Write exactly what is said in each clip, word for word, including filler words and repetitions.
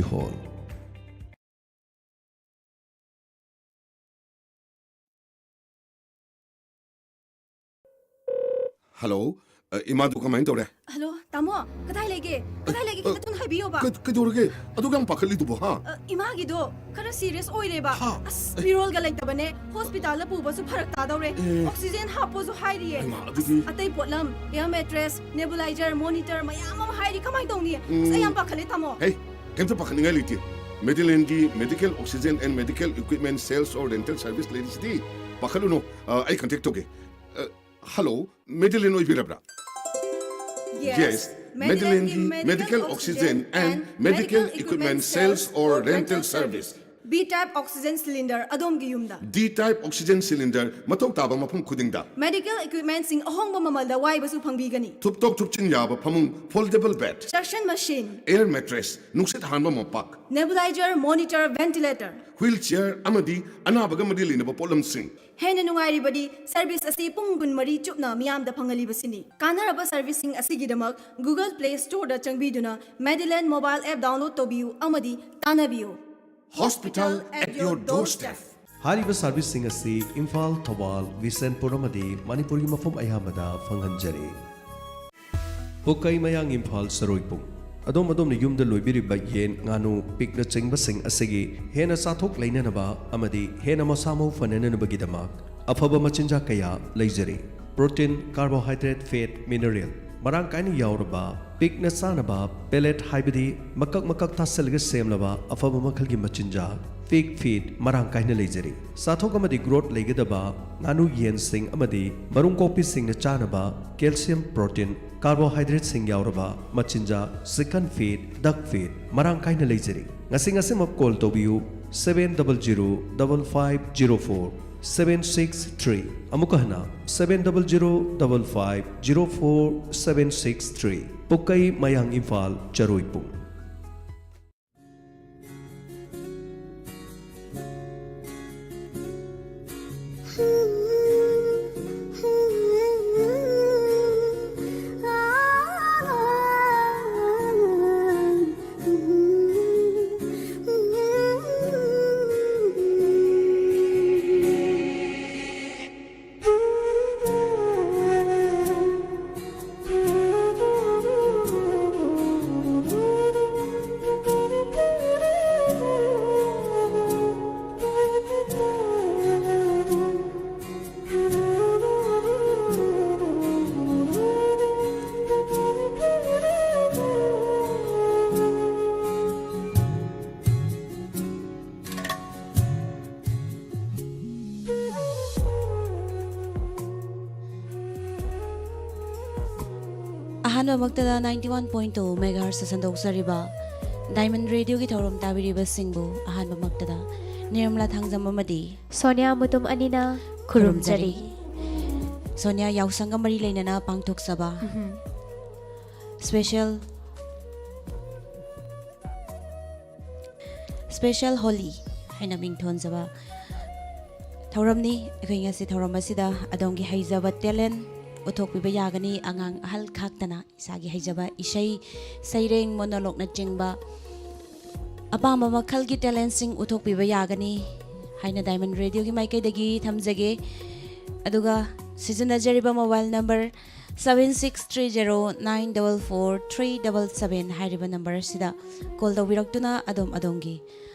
Hall. Hello. ꯑ, ꯏꯃꯥꯗꯨ ꯀꯃꯥꯏꯅ ꯇꯧꯔꯦ? ꯍꯜꯂꯣ, ꯇꯥꯃꯣ꯫ ꯀꯗꯥꯏ ꯂꯩꯒꯦ? ꯀꯗꯥꯏ ꯂꯩꯒꯦ? ꯑ, ꯈꯤꯇ ꯊꯨꯅ ꯍꯥꯏꯕꯤꯌꯣꯕ꯫ ꯀꯩ-, ꯀꯩꯗꯧꯔꯒꯦ? ꯑꯗꯨꯛ ꯌꯥꯝ ꯄꯥꯈꯠꯂꯤꯗꯨꯕꯣ, ꯍꯥ? ꯑ, ꯏꯃꯥꯒꯤꯗꯣ ꯈꯔ ꯁꯤꯔꯤꯌꯁ ꯑꯣꯏꯔꯦꯕ꯫ ꯍꯥ? ꯑꯁ, ꯑꯦ꯫ ꯃꯤꯔꯣꯜꯒ ꯂꯩꯇꯕꯅꯦ꯫ ꯍꯣꯁꯄꯤꯇꯥꯜꯗ ꯄꯨꯕꯁꯨ ꯐꯔꯛ ꯇꯥꯗꯧꯔꯦ꯫ ꯑꯦ꯫ ꯑꯣꯛꯁꯤꯖꯦꯟ ꯍꯥꯞꯄꯣꯁꯨ ꯍꯥꯏꯔꯤꯌꯦ꯫ ꯍꯩꯃꯥ, ꯑꯗꯨꯗꯤ ꯑꯁ, ꯑꯇꯩ ꯄꯣꯠꯂꯝ, ꯑꯦꯌꯔ ꯃꯦꯇ꯭ꯔꯦꯁ, ꯅꯦꯕꯨꯂꯥꯏꯖꯔ, ꯃꯣꯅꯤꯇꯔ ꯃꯌꯥꯝ ꯑꯃ ꯍꯥꯏꯔꯤ꯫ ꯀꯃꯥꯏꯅ ꯇꯧꯅꯤ? ꯑꯁ, ꯑꯩ ꯎꯝ꯫ ꯌꯥꯝ ꯄꯥꯈꯠꯂꯦ, ꯇꯥꯃꯣ꯫ ꯍꯦ, ꯀꯩꯝꯇ ꯄꯥꯈꯠꯅꯤꯡꯉꯥꯏ ꯂꯩꯇꯦ꯫ ꯃꯦꯗꯤꯂꯦꯟꯒꯤ medical oxygen and medical equipment sales or rental service ꯂꯩꯔꯤꯁꯤꯗꯤ꯫ ꯄꯥꯈꯠꯂꯨꯅꯨ꯫ ꯑ, ꯑꯩ ꯀꯟꯇꯦꯛ ꯇꯧꯒꯦ꯫ ꯑ, ꯍꯜꯂꯣ, ꯃꯦꯗꯤꯂꯦꯟ ꯑꯣꯏꯕꯤꯔꯕ꯭ꯔꯥ? Yes. Yes. ꯃꯦꯗꯤꯂꯦꯟꯒꯤ medical oxygen and medical equipment sales or rental service. B type oxygen cylinder ꯑꯗꯣꯝꯒꯤ ꯌꯨꯝꯗ꯫ D type oxygen cylinder ꯃꯊꯧ ꯇꯥꯕ ꯃꯐꯝ ꯈꯨꯗꯤꯡꯗ꯫ ꯃꯦꯗꯤꯀꯦꯜ ꯏꯀ꯭ꯋꯤꯞꯃꯦꯟꯁꯤꯡ ꯑꯍꯣꯡꯕ ꯃꯃꯜꯗ ꯋꯥꯏꯕꯁꯨ ꯐꯪꯕꯤꯒꯅꯤ꯫ ꯊꯨꯞꯇꯣꯛ ꯊꯨꯞꯆꯤꯟ ꯌꯥꯕ ꯐꯃꯨꯡ, foldable bed꯫ Suction machine꯫ Air mattress, ꯅꯨꯡꯁꯤꯠ ꯍꯥꯟꯕ ꯃꯣꯝꯄꯥꯛ꯫ Nebulizer, monitor, ventilator꯫ Wheelchair ꯑꯃꯗꯤ ꯑꯅꯥꯕꯒ ꯃꯔꯤ ꯂꯩꯅꯕ ꯄꯣꯠꯂꯝꯁꯤꯡ꯫ ꯍꯦꯟꯅ ꯅꯨꯡꯉꯥꯏꯔꯤꯕꯗꯤ ꯁꯔꯚꯤꯁ ꯑꯁꯤ ꯄꯨꯡ ꯀꯨꯟꯃꯔꯤ ꯆꯨꯞꯅ ꯃꯤꯌꯥꯝꯗ ꯐꯪꯍꯜꯂꯤꯕꯁꯤꯅꯤ꯫ ꯀꯥꯟꯅꯔꯕ ꯁꯔꯚꯤꯁꯁꯤꯡ ꯑꯁꯤꯒꯤꯗꯃꯛ Google Play Storeꯗ ꯆꯪꯕꯤꯗꯨꯅ ꯃꯦꯗꯤꯂꯦꯟ ꯃꯣꯕꯥꯏꯜ ꯑꯦꯞ ꯗꯥꯎꯟꯂꯣꯗ ꯇꯧꯕꯤꯌꯨ ꯑꯃꯗꯤ ꯇꯥꯟꯅꯕꯤꯌꯨ꯫ Hospital at your doorstep. ꯍꯥꯏꯔꯤꯕ ꯁꯔꯚꯤꯁꯁꯤꯡ ꯑꯁꯤ ꯏꯝꯐꯥꯜ, ꯊꯧꯕꯥꯜ, ꯕꯤꯁꯦꯟꯄꯨꯔ ꯑꯃꯗꯤ ꯃꯅꯤꯄꯨꯔꯒꯤ ꯃꯐꯝ ꯑꯌꯥꯝꯕꯗ ꯐꯪꯍꯟꯖꯔꯤ꯫ ꯄꯨꯛꯀꯩ ꯃꯌꯥꯡ ꯏꯝꯐꯥꯜ ꯆꯔꯣꯏꯄꯨꯡ꯫ ꯑꯗꯣꯝ ꯑꯗꯣꯝꯅ ꯌꯨꯝꯗ ꯂꯣꯏꯕꯤꯔꯤꯕ ꯌꯦꯟ, ꯉꯥꯅꯨ, ꯄꯤꯛꯅꯆꯤꯡꯕꯁꯤꯡ ꯑꯁꯤꯒꯤ ꯍꯦꯟꯅ ꯆꯥꯊꯣꯛ ꯂꯩꯅꯅꯕ ꯑꯃꯗꯤ ꯍꯦꯟꯅ ꯃꯁꯥ ꯃꯎ ꯐꯅꯅꯕꯒꯤꯗꯃꯛ ꯑꯐꯕ ꯃꯆꯤꯟꯖꯥꯛ ꯀꯌꯥ ꯂꯩꯖꯔꯤ꯫ Protein, carbohydrate, fat, mineral ꯃꯔꯥꯡ ꯀꯥꯏꯅ ꯌꯥꯎꯔꯕ, ꯄꯤꯛꯅ ꯆꯥꯅꯕ pellet ꯍꯥꯏꯕꯗꯤ ꯃꯀꯛ ꯃꯀꯛ ꯇꯥꯁꯤꯜꯂꯒ ꯁꯦꯝꯂꯕ ꯑꯐꯕ ꯃꯈꯜꯒꯤ ꯃꯆꯤꯟꯖꯥꯛ, pig feed ꯃꯔꯥꯡ ꯀꯥꯏꯅ ꯂꯩꯖꯔꯤ꯫ ꯆꯥꯊꯣꯛ ꯑꯃꯗꯤ growth ꯂꯩꯒꯗꯕ ꯉꯥꯅꯨ ꯌꯦꯟꯁꯤꯡ ꯑꯃꯗꯤ ꯃꯔꯨꯝ ꯀꯣꯛꯄꯤꯁꯤꯡꯅ ꯆꯥꯅꯕ calcium, protein, carbohydrateꯁꯤꯡ ꯌꯥꯎꯔꯕ ꯃꯆꯤꯟꯖꯥꯛ, chicken feed, duck feed ꯃꯔꯥꯡ ꯀꯥꯏꯅ ꯂꯩꯖꯔꯤ꯫ ꯉꯁꯤ ꯉꯁꯤꯃꯛ call ꯇꯧꯕꯤꯌꯨ, seven double zero double five zero four seven six three꯫ ꯑꯃꯨꯛꯀ ꯍꯟꯅ, seven double zero double five zero four seven six three꯫ ꯄꯨꯛꯀꯩ, ꯃꯌꯥꯡ Imphal, ꯆꯔꯣꯏꯄꯨꯡ꯫ ꯑꯍꯥꯟꯕꯃꯛꯇꯗ ninety one point two megahertz ꯁꯟꯗꯣꯛꯆꯔꯤꯕ Diamond Radio ꯒꯤ ꯊꯧꯔꯝ ꯇꯥꯕꯤꯔꯤꯕꯁꯤꯡꯕꯨ ꯑꯍꯥꯟꯕꯃꯛꯇꯗ ꯅꯤꯔꯃꯂꯥ ꯊꯥꯡꯖꯝ ꯑꯃꯗꯤ ꯁꯣꯅꯤꯌꯥ ꯃꯨꯇꯨꯝ ꯑꯅꯤꯅ ꯈꯨꯔꯨꯝꯖꯔꯤ꯫ ꯁꯣꯅꯤꯌꯥ, ꯌꯥꯎꯁꯪꯒ ꯃꯔꯤ ꯂꯩꯅꯅ ꯄꯥꯡꯊꯣꯛꯆꯕ ꯎꯝꯍꯨꯝ꯫ special special Holi ꯍꯥꯏꯅ ꯃꯤꯡꯊꯣꯟꯖꯕ ꯊꯧꯔꯝꯅꯤ꯫ ꯑꯩꯈꯣꯏ ꯉꯁꯤ ꯊꯧꯔꯝ ꯑꯁꯤꯗ ꯑꯗꯣꯝꯒꯤ ꯍꯩꯖꯕ talent ꯎꯠꯊꯣꯛꯄꯤꯕ ꯌꯥꯒꯅꯤ꯫ ꯑꯉꯥꯡ ꯑꯍꯜ ꯈꯥꯛꯇꯅ ꯏꯁꯥꯒꯤ ꯍꯩꯖꯕ ꯏꯁꯩ, ꯁꯩꯔꯦꯡ, monologue ꯅꯆꯤꯡꯕ ꯑꯄꯥꯝꯕ ꯃꯈꯜꯒꯤ talent ꯁꯤꯡ ꯎꯠꯊꯣꯛꯄꯤꯕ ꯌꯥꯒꯅꯤ ꯍꯥꯏꯅ Diamond Radio ꯒꯤ ꯃꯥꯏꯀꯩꯗꯒꯤ ꯊꯝꯖꯒꯦ꯫ ꯑꯗꯨꯒ ꯁꯤꯖꯤꯟꯅꯖꯔꯤꯕ mobile number seven six three zero nine double four three double seven ꯍꯥꯏꯔꯤꯕ number ꯑꯁꯤꯗ call ꯇꯧꯕꯤꯔꯛꯇꯨꯅ ꯑꯗꯣꯝ ꯑꯗꯣꯝꯒꯤ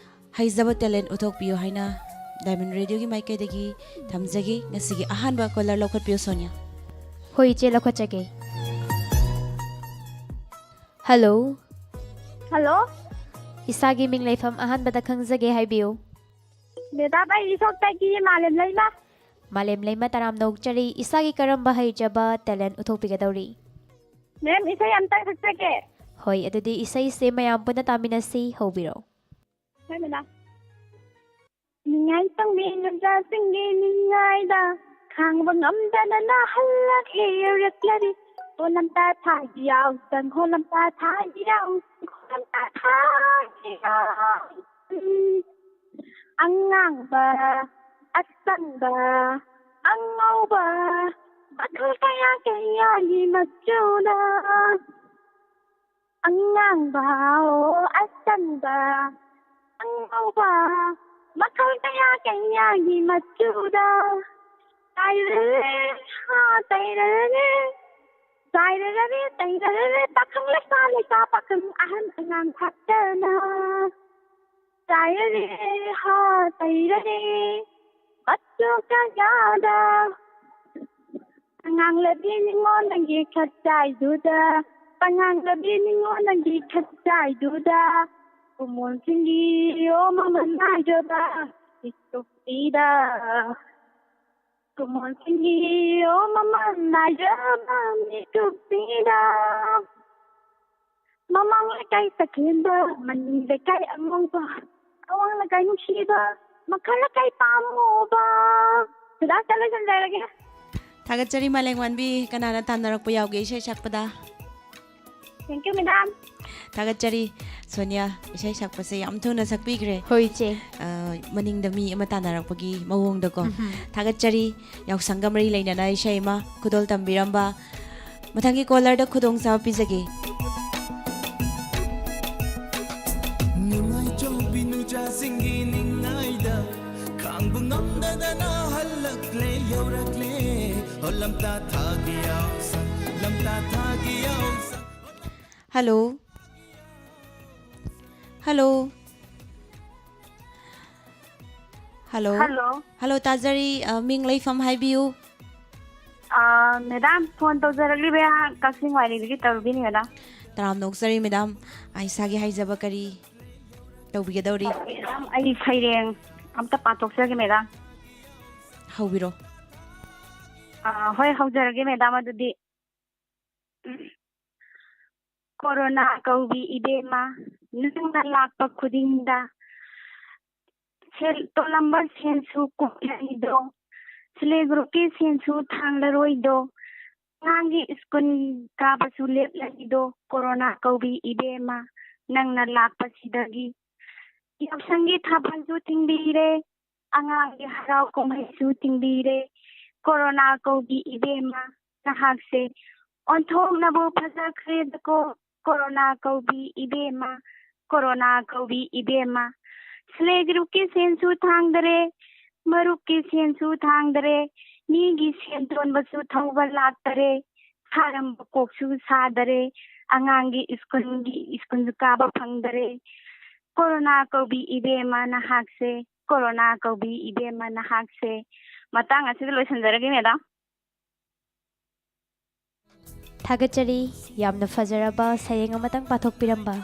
ꯍꯩꯖꯕ talent ꯎꯠꯊꯣꯛꯄꯤꯌꯨ ꯍꯥꯏꯅ Diamond Radio ꯒꯤ ꯃꯥꯏꯀꯩꯗꯒꯤ ꯊꯝꯖꯒꯦ꯫ ꯉꯁꯤꯒꯤ ꯑꯍꯥꯟꯕ caller ꯂꯧꯈꯠꯄꯤꯌꯨ, ꯁꯣꯅꯤꯌꯥ꯫ ꯍꯣꯏ, ꯏꯆꯦ, ꯂꯧꯈꯠꯆꯒꯦ꯫ Hello꯫ Hello, ꯏꯁꯥꯒꯤ ꯃꯤꯡ ꯂꯩꯐꯝ ꯑꯍꯥꯟꯕꯗ ꯈꯪꯖꯒꯦ, ꯍꯥꯏꯕꯤꯌꯨ꯫ Madam, ꯑꯩ ꯏꯁꯣꯛꯇꯒꯤ ꯃꯥꯂꯦꯝ ꯂꯩꯃ꯫ ꯃꯥꯂꯦꯝ ꯂꯩꯃ, ꯇꯔꯥꯝꯅ ꯑꯣꯛꯆꯔꯤ꯫ ꯏꯁꯥꯒꯤ ꯀꯔꯝꯕ ꯍꯩꯖꯕ talent ꯎꯠꯊꯣꯛꯄꯤꯒꯗꯧꯔꯤ? Madam, ꯏꯁꯩ ꯑꯝꯇ ꯁꯛꯆꯒꯦ꯫ ꯍꯣꯏ, ꯑꯗꯨꯗꯤ ꯏꯁꯩꯁꯦ ꯃꯌꯥꯝ ꯄꯨꯟꯅ ꯇꯥꯃꯤꯟꯅꯁꯤ꯫ ꯍꯧꯕꯤꯔꯣ꯫ ꯍꯣꯏ, Madam꯫ ꯅꯤꯡꯉꯥꯏ ꯇꯝꯕꯤ ꯅꯨꯡꯖꯥꯁꯤꯡꯒꯤ ꯅꯤꯡꯉꯥꯏꯗ ꯈꯥꯡꯕ ꯉꯝꯗꯅ ꯅꯥꯍꯜꯂꯛꯂꯤ ꯌꯧꯔꯛꯂꯔꯤ꯫ ꯑꯣ ꯂꯝꯇꯥ ꯊꯥꯒꯤ ꯌꯥꯎꯁꯪ, ꯍꯣ ꯂꯝꯇꯥ ꯊꯥꯒꯤ ꯌꯥꯎꯁꯪ, ꯍꯣ ꯂꯝꯇꯥ ꯊꯥꯒꯤ ꯌꯥꯎꯁꯪ꯫ ꯑꯉꯥꯡꯕ, ꯑꯁꯪꯕ, ꯑꯉꯧꯕ, ꯃꯈꯜ ꯀꯌꯥ ꯀꯌꯥꯒꯤ ꯃꯆꯨꯗ꯫ ꯑꯉꯥꯡꯕ, ꯑꯣ ꯑꯁꯪꯕ, ꯑꯉꯧꯕ, ꯃꯈꯜ ꯀꯌꯥ ꯀꯌꯥꯒꯤ ꯃꯆꯨꯗ꯫ ꯇꯩꯔꯦ, ꯍꯥ, ꯇꯩꯔꯦ, ꯆꯥꯏꯔꯦ, ꯇꯩꯔꯦ, ꯄꯥꯈꯪ ꯂꯩꯁꯥ, ꯂꯩꯁꯥ ꯄꯥꯈꯪ ꯑꯍꯟ ꯑꯉꯥꯡ ꯈꯥꯛꯇꯅ꯫ ꯆꯥꯏꯔꯦ, ꯍꯥ, ꯇꯩꯔꯦ, ꯃꯆꯨ ꯀꯌꯥꯗ꯫ ꯑꯉꯥꯡꯂꯕꯤ ꯅꯤꯉꯣꯜ ꯅꯪꯒꯤ ꯈꯠꯆꯥꯏꯗꯨꯗ, ꯑꯉꯥꯡꯂꯕꯤ ꯅꯤꯉꯣꯜ ꯅꯪꯒꯤ ꯈꯠꯆꯥꯏꯗꯨꯗ, ꯀꯨꯃꯣꯟꯁꯤꯡꯒꯤ ꯑꯣ ꯃꯃꯜ ꯅꯥꯏꯗ꯭ꯔꯕ ꯄꯤꯛꯇꯨꯛ ꯄꯤꯗ꯫ ꯀꯨꯃꯣꯟꯁꯤꯡꯒꯤ ꯑꯣ ꯃꯃꯜ ꯅꯥꯏꯖꯕ ꯃꯤꯀꯨꯞꯁꯤꯗ, ꯃꯃꯥꯡ ꯂꯩꯀꯥꯏ ꯇꯈꯦꯟꯕ, ꯃꯅꯤꯡ ꯂꯩꯀꯥꯏ ꯑꯉꯧꯕ, ꯑꯋꯥꯡ ꯂꯩꯀꯥꯏ ꯅꯨꯡꯁꯤꯕ, ꯃꯈꯥ ꯂꯩꯀꯥꯏ ꯄꯥꯝꯃꯨꯕ꯫ ꯁꯤꯗ ꯂꯣꯏꯁꯤꯟꯖꯔꯒꯦ꯫ ꯊꯥꯒꯠꯆꯔꯤ ꯃꯥꯂꯦꯝꯉꯥꯟꯕꯤ꯫ ꯀꯅꯥꯅ ꯇꯥꯟꯅꯔꯛꯄ ꯌꯥꯎꯒꯦ ꯏꯁꯩ ꯁꯛꯄꯗ? Thank you, madam. ꯊꯥꯒꯠꯆꯔꯤ꯫ ꯁꯣꯅꯤꯌꯥ, ꯏꯁꯩ ꯁꯛꯄꯁꯦ ꯌꯥꯝ ꯊꯨꯅ ꯁꯛꯄꯤꯈ꯭ꯔꯦ꯫ ꯍꯣꯏ, ꯏꯆꯦ꯫ ꯑ, ꯃꯅꯤꯡꯗ ꯃꯤ ꯑꯃ ꯇꯥꯟꯅꯔꯛꯄꯒꯤ ꯃꯑꯣꯡꯗꯀꯣ꯫ ꯎꯝꯍꯨꯝ꯫ ꯊꯥꯒꯠꯆꯔꯤ꯫ ꯌꯥꯎꯁꯪꯒ ꯃꯔꯤ ꯂꯩꯅꯅ ꯏꯁꯩ ꯑꯃ ꯈꯨꯗꯣꯜ ꯇꯝꯕꯤꯔꯝꯕ꯫ ꯃꯊꯪꯒꯤ caller ꯗ ꯈꯨꯗꯣꯡꯆꯥꯕ ꯄꯤꯖꯒꯦ꯫ ꯅꯨꯡꯉꯥꯏꯖꯧꯕꯤ ꯅꯨꯆꯥꯁꯤꯡꯒꯤ ꯅꯤꯡꯉꯥꯏꯗ ꯈꯥꯡꯕ ꯉꯝꯗꯗꯅ ꯍꯜꯂꯛꯂꯦ, ꯌꯧꯔꯛꯂꯦ꯫ ꯑꯣ ꯂꯝꯇꯥ ꯊꯥꯒꯤ ꯌꯥꯎꯁꯪ, ꯂꯝꯇꯥ ꯊꯥꯒꯤ ꯌꯥꯎꯁꯪ꯫ Hello꯫ Hello꯫ Hello꯫ Hello꯫ Hello, ꯇꯥꯖꯔꯤ꯫ ꯑ, ꯃꯤꯡ ꯂꯩꯐꯝ ꯍꯥꯏꯕꯤꯌꯨ꯫ ꯑ, madam, phone ꯇꯧꯖꯔꯛꯂꯤꯕ ꯀꯛꯆꯤꯡ ꯋꯥꯏꯔꯤꯗꯒꯤ ꯇꯧꯔꯨꯕꯤꯅꯤ, madam꯫ ꯇꯔꯥꯝꯅ ꯑꯣꯛꯆꯔꯤ, madam꯫ ꯑ, ꯏꯁꯥꯒꯤ ꯍꯥꯏꯖꯕ ꯀꯔꯤ ꯇꯧꯕꯤꯒꯗꯧꯔꯤ? Madam, ꯑꯩ ꯁꯩꯔꯦꯡ ꯑꯝꯇ ꯄꯥꯊꯣꯛꯆꯒꯦ, madam꯫ ꯍꯧꯕꯤꯔꯣ꯫ ꯑ, ꯍꯣꯏ, ꯍꯧꯖꯔꯒꯦ, madam, ꯑꯗꯨꯗꯤ꯫ ꯀꯣꯔꯣꯅꯥ ꯀꯧꯕꯤ ꯏꯕꯦꯝꯃ, ꯅꯪꯅ ꯂꯥꯛꯄ ꯈꯨꯗꯤꯡꯗ ꯁꯦꯜ ꯇꯣꯂꯝꯕ ꯁꯦꯟꯁꯨ ꯀꯣꯛꯂꯅꯤꯗꯣ, ꯁꯦꯜꯐ ꯍꯦꯜꯞ ꯒ꯭ꯔꯨꯞꯀꯤ ꯁꯦꯟꯁꯨ ꯊꯥꯡꯂꯔꯣꯏꯗꯣ, ꯑꯉꯥꯡꯒꯤ ꯁ꯭ꯀꯨꯜ ꯀꯥꯕꯁꯨ ꯂꯦꯞꯂꯅꯤꯗꯣ, ꯀꯣꯔꯣꯅꯥ ꯀꯧꯕꯤ ꯏꯕꯦꯝꯃ, ꯅꯪꯅ ꯂꯥꯛꯄꯁꯤꯗꯒꯤ꯫ ꯌꯥꯎꯁꯪꯒꯤ ꯊꯥꯕꯜꯁꯨ ꯊꯤꯡꯕꯤꯔꯦ, ꯑꯉꯥꯡꯒꯤ ꯍꯔꯥꯎ ꯀꯨꯝꯍꯩꯁꯨ ꯊꯤꯡꯕꯤꯔꯦ꯫ ꯀꯣꯔꯣꯅꯥ ꯀꯧꯕꯤ ꯏꯕꯦꯝꯃ, ꯅꯍꯥꯛꯁꯦ ꯑꯣꯟꯊꯣꯛꯅꯕꯨ ꯐꯖꯈ꯭ꯔꯦꯗꯀꯣ꯫ ꯀꯣꯔꯣꯅꯥ ꯀꯧꯕꯤ ꯏꯕꯦꯝꯃ, ꯀꯣꯔꯣꯅꯥ ꯀꯧꯕꯤ ꯏꯕꯦꯝꯃ꯫ ꯁꯦꯜꯐ ꯍꯦꯜꯞ ꯒ꯭ꯔꯨꯞꯀꯤ ꯁꯦꯟꯁꯨ ꯊꯥꯡꯗꯔꯦ, ꯃꯔꯨꯞꯀꯤ ꯁꯦꯟꯁꯨ ꯊꯥꯡꯗꯔꯦ, ꯃꯤꯒꯤ ꯁꯦꯟ ꯇꯣꯟꯕꯁꯨ ꯊꯧꯕ ꯂꯥꯛꯇꯔꯦ, ꯁꯥꯔꯝꯕ ꯀꯣꯛꯁꯨ ꯁꯥꯗꯔꯦ, ꯑꯉꯥꯡꯒꯤ ꯁ꯭ꯀꯨꯜꯒꯤ, ꯁ꯭ꯀꯨꯜꯁꯨ ꯀꯥꯕ ꯐꯪꯗꯔꯦ꯫ ꯀꯣꯔꯣꯅꯥ ꯀꯧꯕꯤ ꯏꯕꯦꯝꯃ ꯅꯍꯥꯛꯁꯦ, ꯀꯣꯔꯣꯅꯥ ꯀꯧꯕꯤ ꯏꯕꯦꯝꯃ ꯅꯍꯥꯛꯁꯦ꯫ ꯃꯇꯥꯡ ꯑꯁꯤꯗ ꯂꯣꯏꯁꯤꯟꯖꯔꯒꯦ, madam꯫ ꯊꯥꯒꯠꯆꯔꯤ, ꯌꯥꯝꯅ ꯐꯖꯔꯕ ꯁꯩꯔꯦꯡ ꯑꯃꯇꯪ ꯄꯥꯊꯣꯛꯄꯤꯔꯝꯕ꯫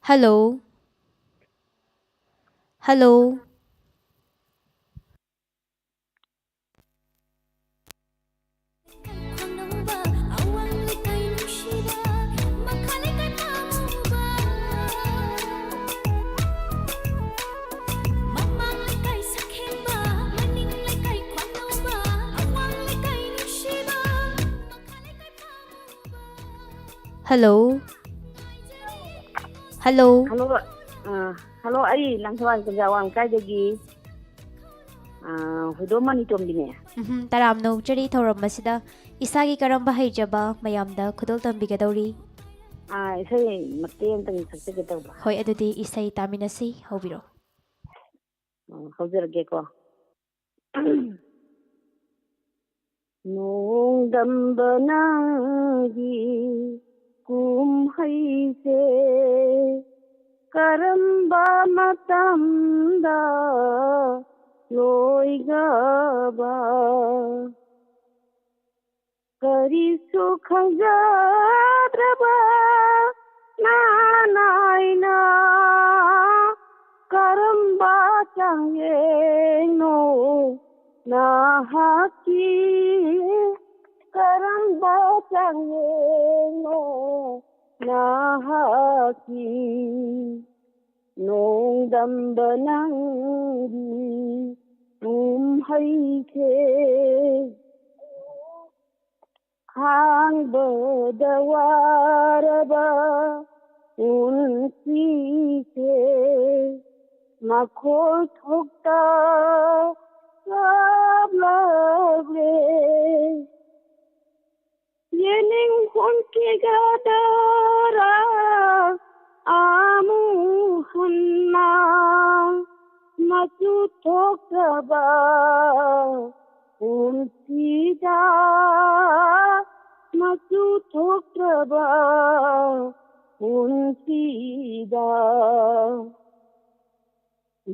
Hello? Hello? Hello? Hello? Hello, ꯑ, hello, ꯑꯩ ꯂꯪꯊꯕꯥꯜ ꯀꯨꯟꯖꯥ ꯋꯥꯡ ꯂꯩꯀꯥꯏꯗꯒꯤ, ꯑ, ꯍꯨꯏꯗꯣꯝ ꯃꯅꯤꯇꯣꯝꯕꯤꯅꯦ꯫ ꯎꯝꯍꯨꯝ, ꯇꯔꯥꯝꯅ ꯑꯣꯛꯆꯔꯤ ꯊꯧꯔꯝ ꯑꯁꯤꯗ꯫ ꯏꯁꯥꯒꯤ ꯀꯔꯝꯕ ꯍꯩꯖꯕ ꯃꯌꯥꯝꯗ ꯈꯨꯗꯣꯜ ꯇꯝꯕꯤꯒꯗꯧꯔꯤ? ꯑ, ꯏꯁꯩ ꯃꯇꯦꯛ ꯑꯃꯇꯪ ꯁꯛꯆꯒꯦ ꯇꯧꯕ꯫ ꯍꯣꯏ, ꯑꯗꯨꯗꯤ ꯏꯁꯩ ꯇꯥꯃꯤꯟꯅꯁꯤ, ꯍꯧꯕꯤꯔꯣ꯫ ꯑ, ꯍꯧꯖꯔꯒꯦꯀꯣ꯫ ꯅꯣꯡꯗꯝꯕ ꯅꯪꯒꯤ ꯀꯨꯝꯍꯩꯁꯦ ꯀꯔꯝꯕ ꯃꯇꯝꯗ ꯂꯣꯏꯒꯕ? ꯀꯔꯤꯁꯨ ꯈꯪꯖꯗ꯭ꯔꯕ ꯅꯅꯥꯏꯅ ꯀꯔꯝꯕ ꯆꯥꯡꯌꯦꯡꯅꯣ ꯅꯍꯥꯛꯀꯤ? ꯀꯔꯝꯕ ꯆꯥꯡꯌꯦꯡꯅꯣ ꯅꯍꯥꯛꯀꯤ? ꯅꯣꯡꯗꯝꯕ ꯅꯪꯒꯤ ꯀꯨꯝꯍꯩꯁꯦ ꯈꯥꯡꯕꯗ ꯋꯥꯔꯕ ꯄꯨꯟꯁꯤꯁꯦ ꯃꯈꯣꯜ ꯊꯣꯛꯇ ꯀꯥꯞꯂꯛꯂꯦ꯫ ꯌꯦꯅꯤꯡ ꯍꯨꯟꯈꯤꯒꯗꯔꯥ ꯑꯃꯨꯛ ꯍꯟꯅ ꯃꯆꯨ ꯊꯣꯛꯇ꯭ꯔꯕ ꯄꯨꯟꯁꯤꯗ, ꯃꯆꯨ ꯊꯣꯛꯇ꯭ꯔꯕ ꯄꯨꯟꯁꯤꯗ?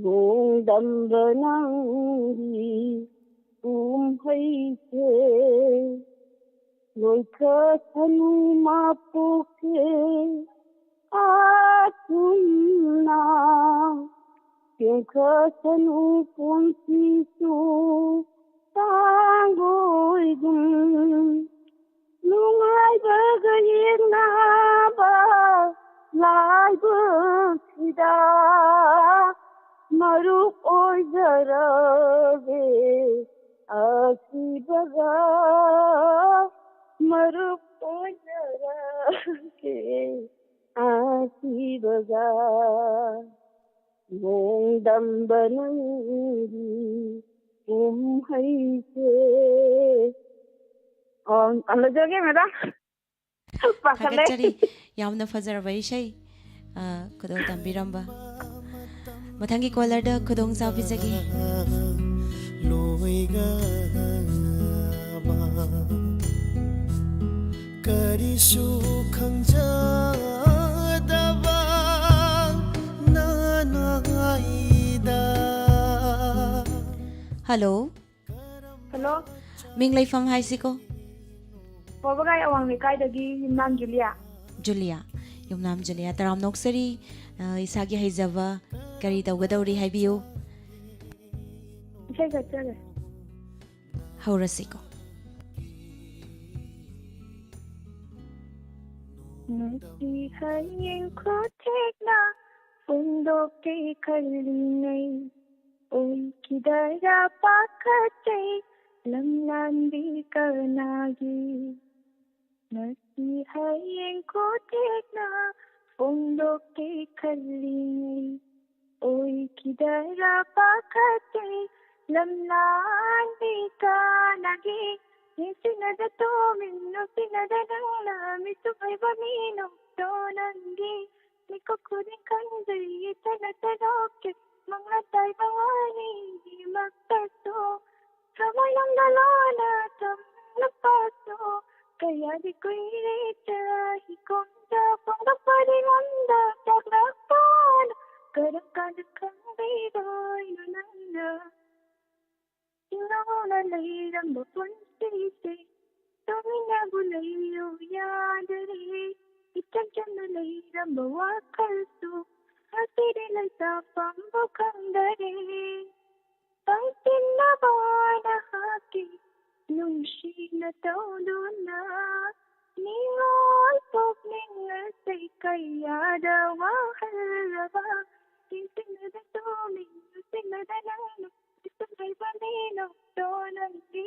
ꯅꯣꯡꯗꯝꯕ ꯅꯪꯒꯤ ꯀꯨꯝꯍꯩꯁꯦ ꯂꯣꯏꯈ꯭ꯔꯁꯅꯨ ꯃꯄꯣꯛꯁꯦ ꯑꯁꯨꯝꯅ ꯇꯦꯡꯈꯠꯁꯅꯨ ꯄꯨꯟꯁꯤꯁꯨ ꯇꯥꯡꯒꯣꯏꯒꯨꯝ꯫ ꯅꯨꯡꯉꯥꯏꯕꯒ ꯌꯦꯡꯅꯕ ꯂꯥꯏꯕꯛꯁꯤꯗ ꯃꯔꯨꯞ ꯑꯣꯏꯖꯔꯒꯦ ꯑꯁꯤꯕꯒ, ꯃꯔꯨꯞ ꯑꯣꯏꯖꯔꯒꯦ ꯑꯁꯤꯕꯒ꯫ ꯅꯣꯡꯗꯝꯕ ꯅꯪꯒꯤ ꯀꯨꯝꯍꯩꯁꯦ꯫ ꯑꯣ, ꯂꯣꯏꯖꯔꯒꯦ, ꯃꯦꯗꯥꯝ꯫ ꯄꯥꯈꯠꯂꯦ꯫ ꯊꯥꯒꯠꯆꯔꯤ꯫ ꯌꯥꯝꯅ ꯐꯖꯔꯕ ꯏꯁꯩ, ꯑ, ꯈꯨꯗꯣꯜ ꯇꯝꯕꯤꯔꯝꯕ꯫ ꯃꯊꯪꯒꯤ ꯀꯣꯂꯔꯗ ꯈꯨꯗꯣꯡ ꯆꯥꯕꯤꯖꯒꯦ꯫ ꯂꯣꯏꯒꯕ ꯀꯔꯤꯁꯨ ꯈꯪꯖꯗꯕ ꯅꯅꯥꯏꯗ꯫ ꯍꯜꯂꯣ꯫ ꯍꯜꯂꯣ꯫ ꯃꯤꯡ ꯂꯩꯐꯝ ꯍꯥꯏꯁꯤꯀꯣ? ꯋꯥꯕꯒꯥꯏ ꯑꯋꯥꯡ ꯂꯩꯀꯥꯏꯗꯒꯤ ꯌꯨꯝꯅꯥꯝ ꯖꯨꯂꯤꯌꯥ꯫ ꯖꯨꯂꯤꯌꯥ꯫ ꯌꯨꯝꯅꯥꯝ ꯖꯨꯂꯤꯌꯥ, ꯇꯔꯥꯝꯅ ꯑꯣꯛꯆꯔꯤ꯫ ꯑ, ꯏꯁꯥꯒꯤ ꯍꯩꯖꯕ ꯀꯔꯤ ꯇꯧꯒꯗꯧꯔꯤ ꯍꯥꯏꯕꯤꯌꯨ꯫ ꯏꯁꯩ ꯁꯛꯆꯒꯦ꯫ ꯍꯧꯔꯁꯤꯀꯣ꯫ ꯉꯁꯤ ꯍꯌꯦꯡ ꯈꯨꯊꯦꯛꯅ ꯐꯣꯡꯗꯣꯛꯀꯦ ꯈꯜꯂꯤꯉꯩ, ꯑꯣꯏꯈꯤꯗ꯭ꯔꯥ ꯄꯥꯈꯠꯆꯩ ꯂꯝꯂꯥꯟꯕꯤ ꯀꯅꯥꯒꯤ꯫ ꯉꯁꯤ ꯍꯌꯦꯡ ꯈꯨꯊꯦꯛꯅ ꯐꯣꯡꯗꯣꯛꯀꯦ ꯈꯜꯂꯤꯉꯩ, ꯑꯣꯏꯈꯤꯗ꯭ꯔꯥ ꯄꯥꯈꯠꯆꯩ ꯂꯝꯂꯥꯟꯕꯤ ꯀꯅꯥꯒꯤ꯫ ꯅꯤꯡꯁꯤꯡꯅꯗ ꯇꯨꯃꯤꯟ ꯅꯨꯡꯁꯤꯅꯗ ꯅꯪꯅ ꯃꯤꯠꯇꯨ ꯄꯩꯕ ꯃꯤꯅꯣꯛꯇꯣ ꯅꯪꯒꯤ꯫ ꯃꯤꯀꯨꯞ ꯈꯨꯗꯤꯡ ꯈꯪꯖꯩ ꯏꯊꯟ ꯅꯠꯇ ꯅꯣꯛꯀꯦ ꯃꯪꯂꯥꯟ ꯇꯥꯏꯕ ꯋꯥꯔꯤꯃꯛꯇꯁꯨ꯫ ꯊꯃꯣꯏꯅꯨꯡꯗ ꯂꯣꯟꯅ ꯊꯝꯂꯕꯁꯨ ꯀꯌꯥꯗꯤ ꯀꯨꯏꯔꯦ ꯆꯍꯤ ꯀꯨꯟꯗ ꯐꯣꯡꯗꯣꯛꯄꯗꯤ ꯉꯝꯗ ꯆꯥꯛꯂꯛꯄꯅ ꯀꯔꯝ ꯀꯥꯟꯗ ꯈꯪꯕꯤꯗꯣꯏꯅꯣ ꯅꯪꯅ? ꯏꯉꯥꯎꯅ ꯂꯩꯔꯝꯕ ꯄꯨꯟꯁꯤꯁꯦ ꯇꯨꯃꯤꯟꯅꯕꯨ ꯂꯩꯌꯨ ꯌꯥꯗꯔꯦ꯫ ꯏꯆꯝ ꯆꯝꯅ ꯂꯩꯔꯝꯕ ꯋꯥꯈꯜꯁꯨ ꯉꯁꯤꯗꯤ ꯂꯩꯇꯥꯐꯝꯕꯨ ꯈꯪꯗꯔꯦ꯫ ꯄꯪꯁꯤꯟꯅꯕ ꯅꯍꯥꯛꯀꯤ ꯅꯨꯡꯁꯤꯅ ꯇꯧꯗꯨꯅ ꯅꯤꯡꯉꯣꯜ ꯄꯨꯛꯅꯤꯡ ꯑꯁꯤ ꯀꯌꯥꯗ ꯋꯥꯍꯜꯂꯕ ꯅꯤꯡꯁꯤꯡꯂꯗꯁꯨ ꯅꯤꯡꯁꯤꯡꯂꯗ ꯅꯪꯅ ꯏꯁꯝ ꯂꯩꯕꯅꯤ ꯅꯣꯛꯇꯣ ꯅꯪꯗꯤ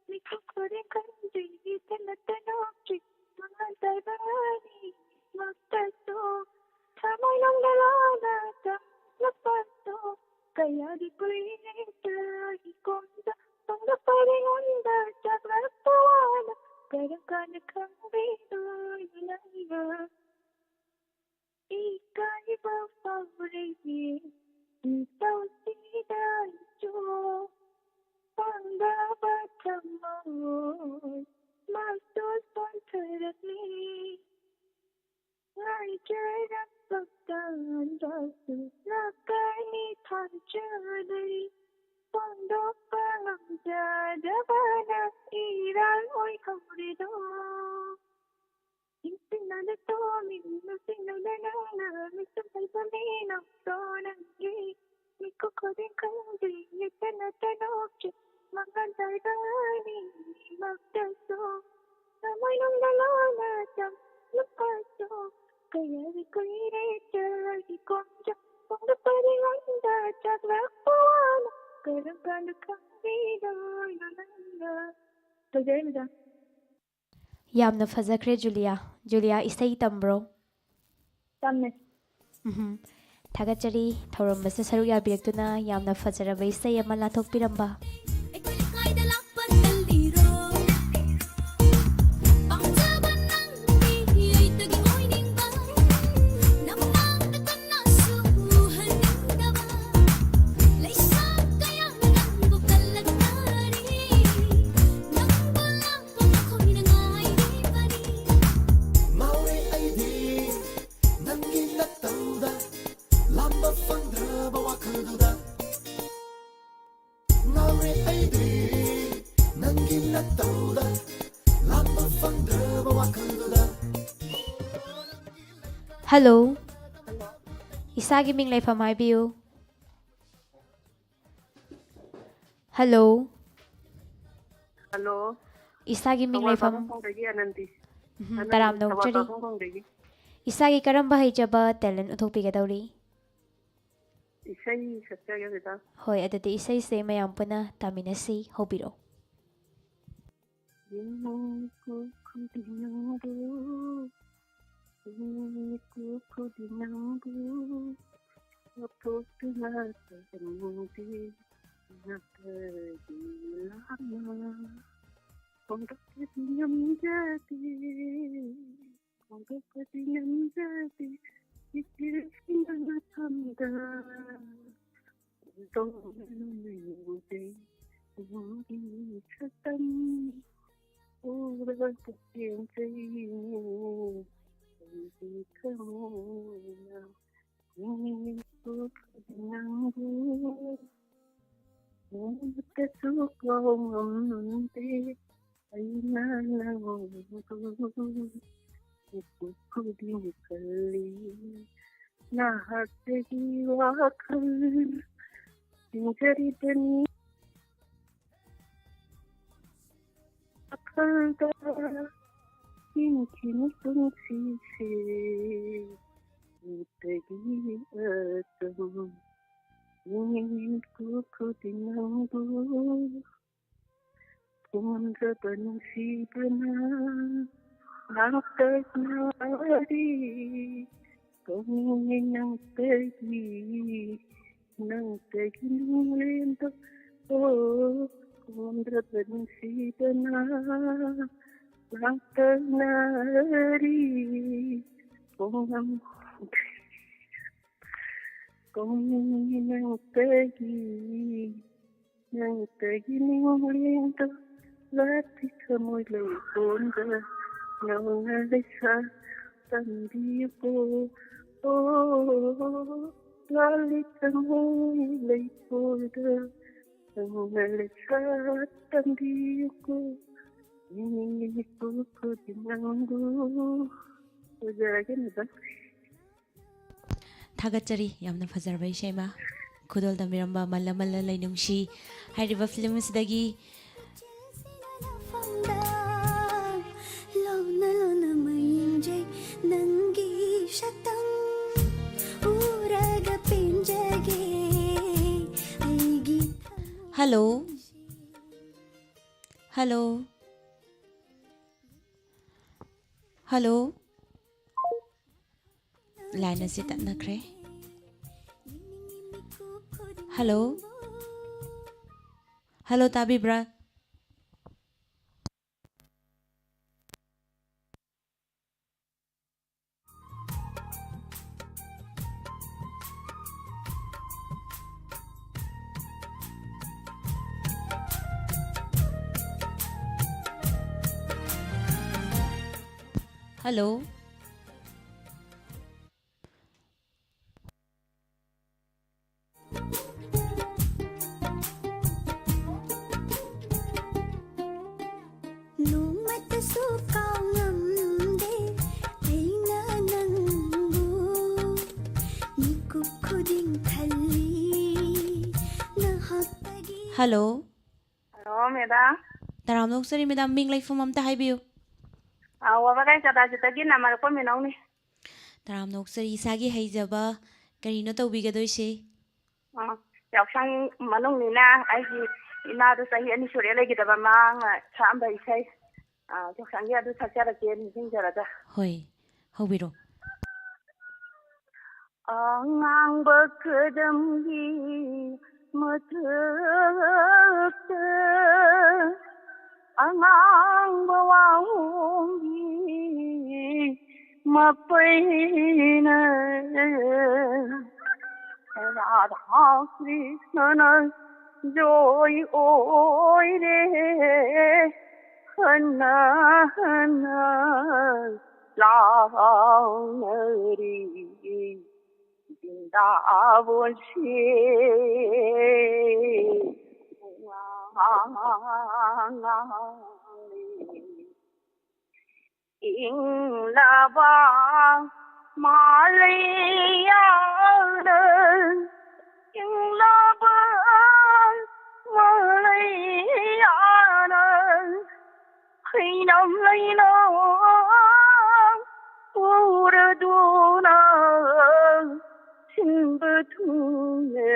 ꯃꯤꯀꯨꯞ ꯈꯨꯗꯤꯡ ꯈꯪꯗ꯭ꯔꯤ ꯏꯊꯤꯜꯂꯛꯇ ꯅꯣꯛꯇ꯭ꯔꯤ ꯃꯉꯥꯜ ꯇꯥꯏꯕ ꯑꯅꯤꯃꯛꯇꯁꯨ ꯊꯃꯣꯏꯅꯨꯡꯗ ꯂꯣꯏꯅ ꯆꯪꯂꯛꯄꯁꯨ ꯀꯌꯥꯗꯤ ꯀꯨꯏꯔꯦ ꯆꯍꯤ ꯀꯨꯝꯗ ꯐꯪꯂꯛꯄꯗꯤ ꯉꯣꯟꯗ ꯆꯥꯛꯂꯛꯄ ꯋꯥꯅ ꯀꯔꯝ ꯀꯥꯟꯗ ꯈꯪꯕꯤꯗꯣꯏꯅꯣ ꯅꯪꯅ ꯏꯀꯥꯏꯕ ꯐꯥꯎꯔꯦ ꯏꯇꯧꯁꯤꯗꯁꯨ ꯄꯥꯡꯗꯕ ꯊꯃꯣꯏ ꯃꯥꯁꯨ ꯁꯣꯟꯊꯔꯛꯂꯤ ꯉꯥꯏꯖꯔꯛꯄ ꯇꯥꯟꯖꯥꯁꯨ ꯂꯥꯛꯀꯅꯤ ꯊꯥꯖꯗꯔꯤ ꯐꯣꯡꯗꯣꯛꯄ ꯉꯝꯖꯗꯕꯅ ꯏꯔꯥꯡ ꯑꯣꯏꯍꯧꯔꯤꯗꯣ ꯏꯟꯁꯤꯟꯅꯗ ꯇꯣꯃꯤ ꯅꯨꯡꯁꯤꯅꯗ ꯅꯪꯅ ꯃꯤꯠꯇ ꯂꯩꯕ ꯃꯤꯅꯧꯗꯣ ꯅꯪꯒꯤ ꯃꯤꯀꯨꯞ ꯈꯨꯗꯤꯡ ꯈꯪꯗꯦ ꯌꯦꯠꯇꯅ ꯇꯅꯣꯛꯆꯩ ꯃꯉꯥꯜ ꯇꯥꯏꯕ ꯑꯅꯤꯃꯛꯇꯁꯨ ꯊꯃꯣꯏꯅꯨꯡꯗ ꯂꯣꯟꯅ ꯆꯝꯂꯛꯄꯁꯨ ꯀꯌꯥꯗꯤ ꯀꯨꯏꯔꯦ ꯆꯍꯤ ꯀꯨꯝꯖꯥ ꯐꯣꯡꯗꯣꯛꯄꯗꯤ ꯉꯝꯗ ꯆꯥꯛꯂꯛꯄ ꯋꯥꯅ ꯀꯔꯝ ꯀꯥꯟꯗ ꯈꯪꯕꯤꯗꯣꯏꯅꯣ ꯅꯪꯅ? ꯂꯣꯏꯖꯔꯦ ꯃꯦꯗꯥꯝ꯫ ꯌꯥꯝꯅ ꯐꯖꯈ꯭ꯔꯦ ꯖꯨꯂꯤꯌꯥ꯫ ꯖꯨꯂꯤꯌꯥ ꯏꯁꯩ ꯇꯝꯕ꯭ꯔꯣ? ꯇꯝꯃꯦ꯫ ꯎꯝꯍꯨꯝ꯫ ꯊꯥꯒꯠꯆꯔꯤ ꯊꯧꯔꯝ ꯑꯁꯤꯗ ꯁꯔꯨꯛ ꯌꯥꯕꯤꯔꯛꯇꯨꯅ ꯌꯥꯝꯅ ꯐꯖꯔꯕ ꯏꯁꯩ ꯑꯃ ꯂꯥꯊꯣꯛꯄꯤꯔꯝꯕ꯫ ꯑꯩꯈꯣꯏ ꯂꯩꯀꯥꯏꯗ ꯂꯥꯛꯄ ꯇꯜꯂꯤꯔꯣ? ꯄꯥꯝꯖꯕ ꯅꯪꯗꯤ ꯑꯩꯇꯒꯤ ꯑꯣꯏꯅꯤꯡꯕ ꯅꯃꯥꯡꯗ ꯀꯟꯅꯁꯨ ꯎꯍꯟꯅꯤꯡꯗꯕ ꯂꯩꯁꯥ ꯀꯌꯥꯅ ꯅꯪꯕꯨ ꯀꯜꯂꯛꯅꯔꯤ ꯅꯪꯕꯨ ꯂꯥꯛꯄ ꯃꯈꯣꯏꯅ ꯉꯥꯏꯔꯤꯕꯅꯤ ꯉꯥꯎꯔꯦ ꯑꯩꯗꯤ ꯅꯪꯒꯤ ꯅꯇꯧꯗ ꯂꯥꯝꯕ ꯐꯪꯗ꯭ꯔꯕ ꯋꯥꯈꯜꯗꯨꯗ ꯉꯥꯎꯔꯦ ꯑꯩꯗꯤ ꯅꯪꯒꯤ ꯅꯇꯧꯗ ꯂꯥꯝꯕ ꯐꯪꯗ꯭ꯔꯕ ꯋꯥꯈꯜꯗꯨꯗ ꯍꯜꯂꯣ꯫ ꯏꯁꯥꯒꯤ ꯃꯤꯡ ꯂꯩꯐꯝ ꯍꯥꯏꯕꯤꯌꯨ꯫ ꯍꯜꯂꯣ꯫ ꯍꯜꯂꯣ꯫ ꯏꯁꯥꯒꯤ ꯃꯤꯡ ꯊꯧꯕꯥꯜ ꯂꯩꯐꯝ꯫ ꯄꯥꯕꯨꯡꯈꯣꯡꯗꯒꯤ ꯑꯅꯟꯗꯤ꯫ ꯎꯝ, ꯑꯅꯟꯗꯤ, ꯇꯔꯥꯝꯅ ꯊꯧꯕꯥꯜ ꯑꯣꯛꯆꯔꯤ꯫ ꯄꯥꯕꯨꯡꯈꯣꯡꯗꯒꯤ꯫ ꯏꯁꯥꯒꯤ ꯀꯔꯝꯕ ꯍꯩꯖꯕ talent ꯎꯠꯊꯣꯛꯄꯤꯒꯗꯧꯔꯤ? ꯏꯁꯩ ꯁꯛꯆꯒꯦ ꯃꯦꯗꯥꯝ꯫ ꯍꯣꯏ, ꯑꯗꯨꯗꯤ ꯏꯁꯩꯁꯦ ꯃꯌꯥꯝ ꯄꯨꯟꯅ ꯇꯥꯃꯤꯟꯅꯁꯤ꯫ ꯍꯧꯕꯤꯔꯛꯑꯣ꯫ ꯌꯦꯡꯅꯤꯡꯉꯤ ꯈꯨꯗꯤꯡꯗꯨ, ꯌꯦꯡꯅꯤꯡꯉꯤ ꯈꯨꯗꯤꯡꯗꯨ, ꯂꯧꯊꯣꯛꯇꯨꯅ ꯆꯠꯅꯤꯡꯗꯦ ꯅꯥꯇꯒꯤ ꯂꯥꯞꯅ꯫ ꯐꯣꯡꯗꯣꯛꯄꯗꯤ ꯉꯝꯖꯗꯦ, ꯐꯣꯡꯗꯣꯛꯄꯗꯤ ꯉꯝꯖꯗꯦ, ꯏꯆꯤꯜꯁꯤꯡꯅ ꯃꯐꯝꯗ ꯇꯣꯡꯂꯨꯅꯨ ꯌꯦꯡꯗꯦ꯫ ꯅꯪꯒꯤ ꯁꯛꯇꯝ ꯎꯔꯒ ꯄꯦꯟꯖꯩꯅꯦ ꯑꯩꯒꯤ ꯊꯃꯣꯏꯅ꯫ ꯌꯦꯡꯅꯤꯡꯉꯤꯕ ꯅꯪꯕꯨ ꯅꯣꯡꯃꯇꯁꯨ ꯀꯥꯎꯉꯝꯗꯦ꯫ ꯑꯩꯅ ꯅꯪꯕꯨ ꯃꯤꯀꯨꯞ ꯈꯨꯗꯤꯡ ꯈꯜꯂꯤ꯫ ꯅꯍꯥꯛꯇꯒꯤ ꯋꯥꯈꯜ ꯆꯤꯡꯖꯔꯤꯕꯅꯤ꯫ ꯋꯥꯈꯜꯗ ꯍꯤꯡꯈꯤꯅꯤ ꯄꯨꯟꯁꯤꯁꯦ꯫ ꯅꯨꯃꯤꯠꯇꯒꯤ ꯑꯗꯨꯝ ꯌꯦꯡꯉꯤ ꯈꯨꯗꯤꯡ ꯅꯪꯕꯨ꯫ ꯐꯣꯡꯗ꯭ꯔꯕ ꯅꯨꯡꯁꯤꯕꯅ ꯂꯥꯡꯇꯛꯅꯔꯤ꯫ ꯀꯧꯅꯤꯡꯉꯤ ꯅꯪꯇꯒꯤ, ꯅꯪꯇꯒꯤ ꯅꯨꯡꯂꯦꯝꯕ꯫ ꯑꯣ, ꯐꯣꯡꯗ꯭ꯔꯕ ꯅꯨꯡꯁꯤꯕꯅ ꯂꯥꯡꯇꯛꯅꯔꯤ꯫ ꯐꯣꯡꯉꯝ-, ꯀꯧꯅꯤꯡꯉꯤ ꯅꯪꯇꯒꯤ, ꯅꯪꯇꯒꯤ ꯅꯤꯡꯂꯦꯟꯗꯣ ꯂꯥꯠꯄꯤ ꯊꯃꯣꯏ ꯂꯩꯀꯣꯜꯗ ꯅꯧꯅ ꯂꯩꯁꯥ ꯇꯝꯕꯤꯌꯨꯀꯣ꯫ ꯑꯣ, ꯂꯥꯠꯂꯤ ꯊꯃꯣꯏ ꯂꯩꯀꯣꯜꯗ ꯅꯧꯅ ꯂꯩꯁꯥ ꯇꯝꯕꯤꯌꯨꯀꯣ꯫ ꯌꯦꯡꯅꯤꯡꯉꯤ ꯃꯤꯀꯨꯞ ꯈꯨꯗꯤꯡ ꯅꯪꯕꯨ꯫ ꯂꯣꯏꯖꯔꯒꯦ ꯃꯦꯗꯥꯝ꯫ ꯊꯥꯒꯠꯆꯔꯤ꯫ ꯌꯥꯝꯅ ꯐꯖꯔꯕ ꯏꯁꯩ ꯑꯃ ꯈꯨꯗꯣꯜ ꯇꯝꯕꯤꯔꯝꯕ ꯃꯜꯂ ꯃꯜꯂ ꯂꯩꯅꯨꯡꯁꯤ ꯍꯥꯏꯔꯤꯕ ꯐꯤꯂꯝ ꯑꯁꯤꯗꯒꯤ꯫ ꯂꯣꯟꯅ ꯂꯣꯟꯅ ꯃꯌꯦꯡꯖꯩ ꯅꯪꯒꯤ ꯁꯛꯇꯝ ꯎꯔꯒ ꯄꯦꯟꯖꯒꯦ ꯑꯩꯒꯤ ꯍꯜꯂꯣ꯫ ꯍꯜꯂꯣ꯫ ꯍꯜꯂꯣ꯫ ꯂꯥꯏꯟ ꯑꯁꯤ ꯇꯠꯅꯈ꯭ꯔꯦ꯫ ꯍꯜꯂꯣ꯫ ꯍꯜꯂꯣ, ꯇꯥꯕꯤꯕ꯭ꯔꯥ? ꯍꯜꯂꯣ꯫ ꯅꯣꯡꯃꯇꯁꯨ ꯀꯥꯎꯉꯝꯗꯦ ꯑꯩꯅ ꯅꯪꯕꯨ ꯃꯤꯀꯨꯞ ꯈꯨꯗꯤꯡ ꯈꯜꯂꯤ ꯅꯍꯥꯛꯇꯒꯤ꯫ ꯍꯜꯂꯣ꯫ Hello, madam. ꯇꯔꯥꯝꯅ ꯑꯣꯛꯆꯔꯤ, ꯃꯦꯗꯥꯝ꯫ ꯃꯤꯡ ꯂꯩꯐꯝ ꯑꯝꯇ ꯍꯥꯏꯕꯤꯌꯨ꯫ ꯑ, ꯋꯥꯕꯒꯥꯏ ꯆꯗꯥꯖꯤꯠꯇꯒꯤ ꯅꯥꯃꯔꯛꯄ ꯃꯤꯅꯧꯅꯤ꯫ ꯇꯔꯥꯝꯅ ꯑꯣꯛꯆꯔꯤ꯫ ꯏꯁꯥꯒꯤ ꯍꯩꯖꯕ ꯀꯔꯤꯅꯣ ꯇꯧꯕꯤꯒꯗꯣꯏꯁꯦ? ꯑ, ꯌꯥꯎꯁꯪ ꯃꯅꯨꯡꯅꯤꯅ ꯑꯩꯒꯤ ꯏꯃꯥꯗꯣ ꯆꯍꯤ ꯑꯅꯤ ꯁꯨꯔꯦ ꯂꯩꯈꯤꯗꯕ, ꯃꯥꯅ ꯁꯛꯑꯝꯕ ꯏꯁꯩ, ꯑ, ꯌꯥꯎꯁꯪꯒꯤ ꯑꯗꯨ ꯁꯛꯆꯔꯛꯀꯦ ꯅꯤꯡꯁꯤꯡꯖꯔꯒ꯫ ꯍꯣꯏ, ꯍꯧꯕꯤꯔꯣ꯫ ꯑꯉꯥꯡꯕ ꯀꯗꯝꯒꯤ ꯃꯊꯛꯇ ꯑꯉꯥꯡꯕ ꯋꯥꯍꯣꯡꯒꯤ ꯃꯄꯩꯅ ꯔꯥꯙꯥ ꯀ꯭ꯔꯤꯁꯅꯅ ꯖꯣꯏ ꯑꯣꯏꯔꯦ ꯍꯟꯅ ꯍꯟꯅ ꯂꯥꯎꯅꯔꯤ꯫ ꯕ꯭ꯔꯤꯟꯗꯥꯕꯣꯟꯁꯦ ꯄꯨꯡꯉꯥꯡ ꯉꯥꯡꯂꯤ꯫ ꯏꯪꯂꯕ ꯃꯥꯂꯩꯌꯥꯅ ꯏꯪꯂꯕ ꯃꯥꯂꯩꯌꯥꯅ ꯈꯩꯅꯝ ꯂꯩꯅ ꯎꯔꯗꯨꯅ ꯁꯤꯟꯕ ꯊꯨꯡꯅ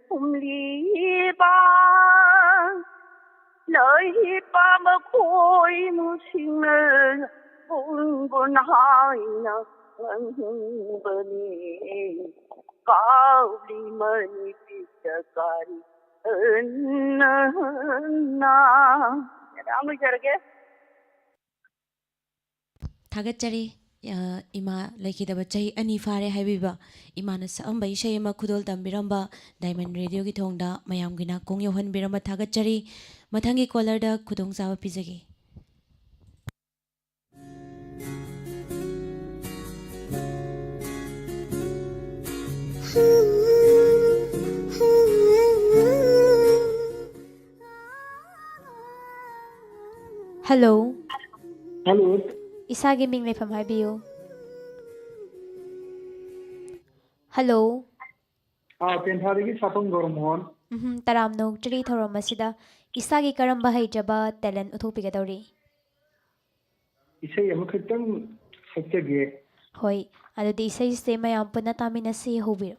ꯍꯨꯝꯂꯤꯕ ꯂꯩꯄꯥꯛ ꯃꯈꯣꯏ ꯃꯨꯁꯤꯡꯅ ꯕꯨꯟ ꯕꯨꯟ ꯍꯥꯏꯅ ꯈꯪꯕꯅꯤ꯫ ꯀꯥꯎꯂꯤ ꯃꯅꯤ ꯄꯤꯆꯀꯥꯔꯤ ꯑꯟꯅ꯫ ꯃꯌꯥꯝ ꯂꯣꯏꯖꯔꯒꯦ꯫ ꯊꯥꯒꯠꯆꯔꯤ꯫ ꯑ, ꯏꯃꯥ ꯂꯩꯈꯤꯗꯕ ꯆꯍꯤ ꯑꯅꯤ ꯐꯥꯔꯦ ꯍꯥꯏꯕꯤꯕ ꯏꯃꯥꯅ ꯁꯛꯑꯝꯕ ꯏꯁꯩ ꯑꯃ ꯈꯨꯗꯣꯜ ꯇꯝꯕꯤꯔꯝꯕ ꯗꯥꯏꯃꯟ ꯔꯦꯗꯤꯑꯣꯒꯤ ꯊꯣꯡꯗ ꯃꯌꯥꯝꯒꯤ ꯅꯥꯀꯣꯡ ꯌꯧꯍꯟꯕꯤꯔꯝꯕ ꯊꯥꯒꯠꯆꯔꯤ꯫ ꯃꯊꯪꯒꯤ ꯀꯣꯂꯔꯗ ꯈꯨꯗꯣꯡꯆꯥꯕ ꯄꯤꯖꯒꯦ꯫ ꯍꯜꯂꯣ꯫ ꯍꯜꯂꯣ꯫ ꯏꯁꯥꯒꯤ ꯃꯤꯡ ꯂꯩꯐꯝ ꯍꯥꯏꯕꯤꯌꯨ꯫ ꯍꯜꯂꯣ꯫ ꯑꯥ, ꯇꯦꯟꯊꯥꯗꯒꯤ ꯁꯥꯄꯝ ꯒꯧꯔꯃꯣꯍꯟ꯫ ꯎꯝꯍꯨꯝ, ꯇꯔꯥꯝꯅ ꯑꯣꯛꯆꯔꯤ ꯊꯧꯔꯝ ꯑꯁꯤꯗ ꯏꯁꯥꯒꯤ ꯀꯔꯝꯕ ꯍꯩꯖꯕ, ꯇꯦꯂꯦꯟ ꯎꯠꯊꯣꯛꯄꯤꯒꯗꯧꯔꯤ? ꯏꯁꯩ ꯑꯃꯈꯛꯇꯪ ꯁꯛꯆꯒꯦ꯫ ꯍꯣꯏ, ꯑꯗꯨꯗꯤ ꯏꯁꯩꯁꯦ ꯃꯌꯥꯝ ꯄꯨꯟꯅ ꯇꯥꯃꯤꯟꯅꯁꯤ, ꯍꯧꯕꯤꯔꯣ꯫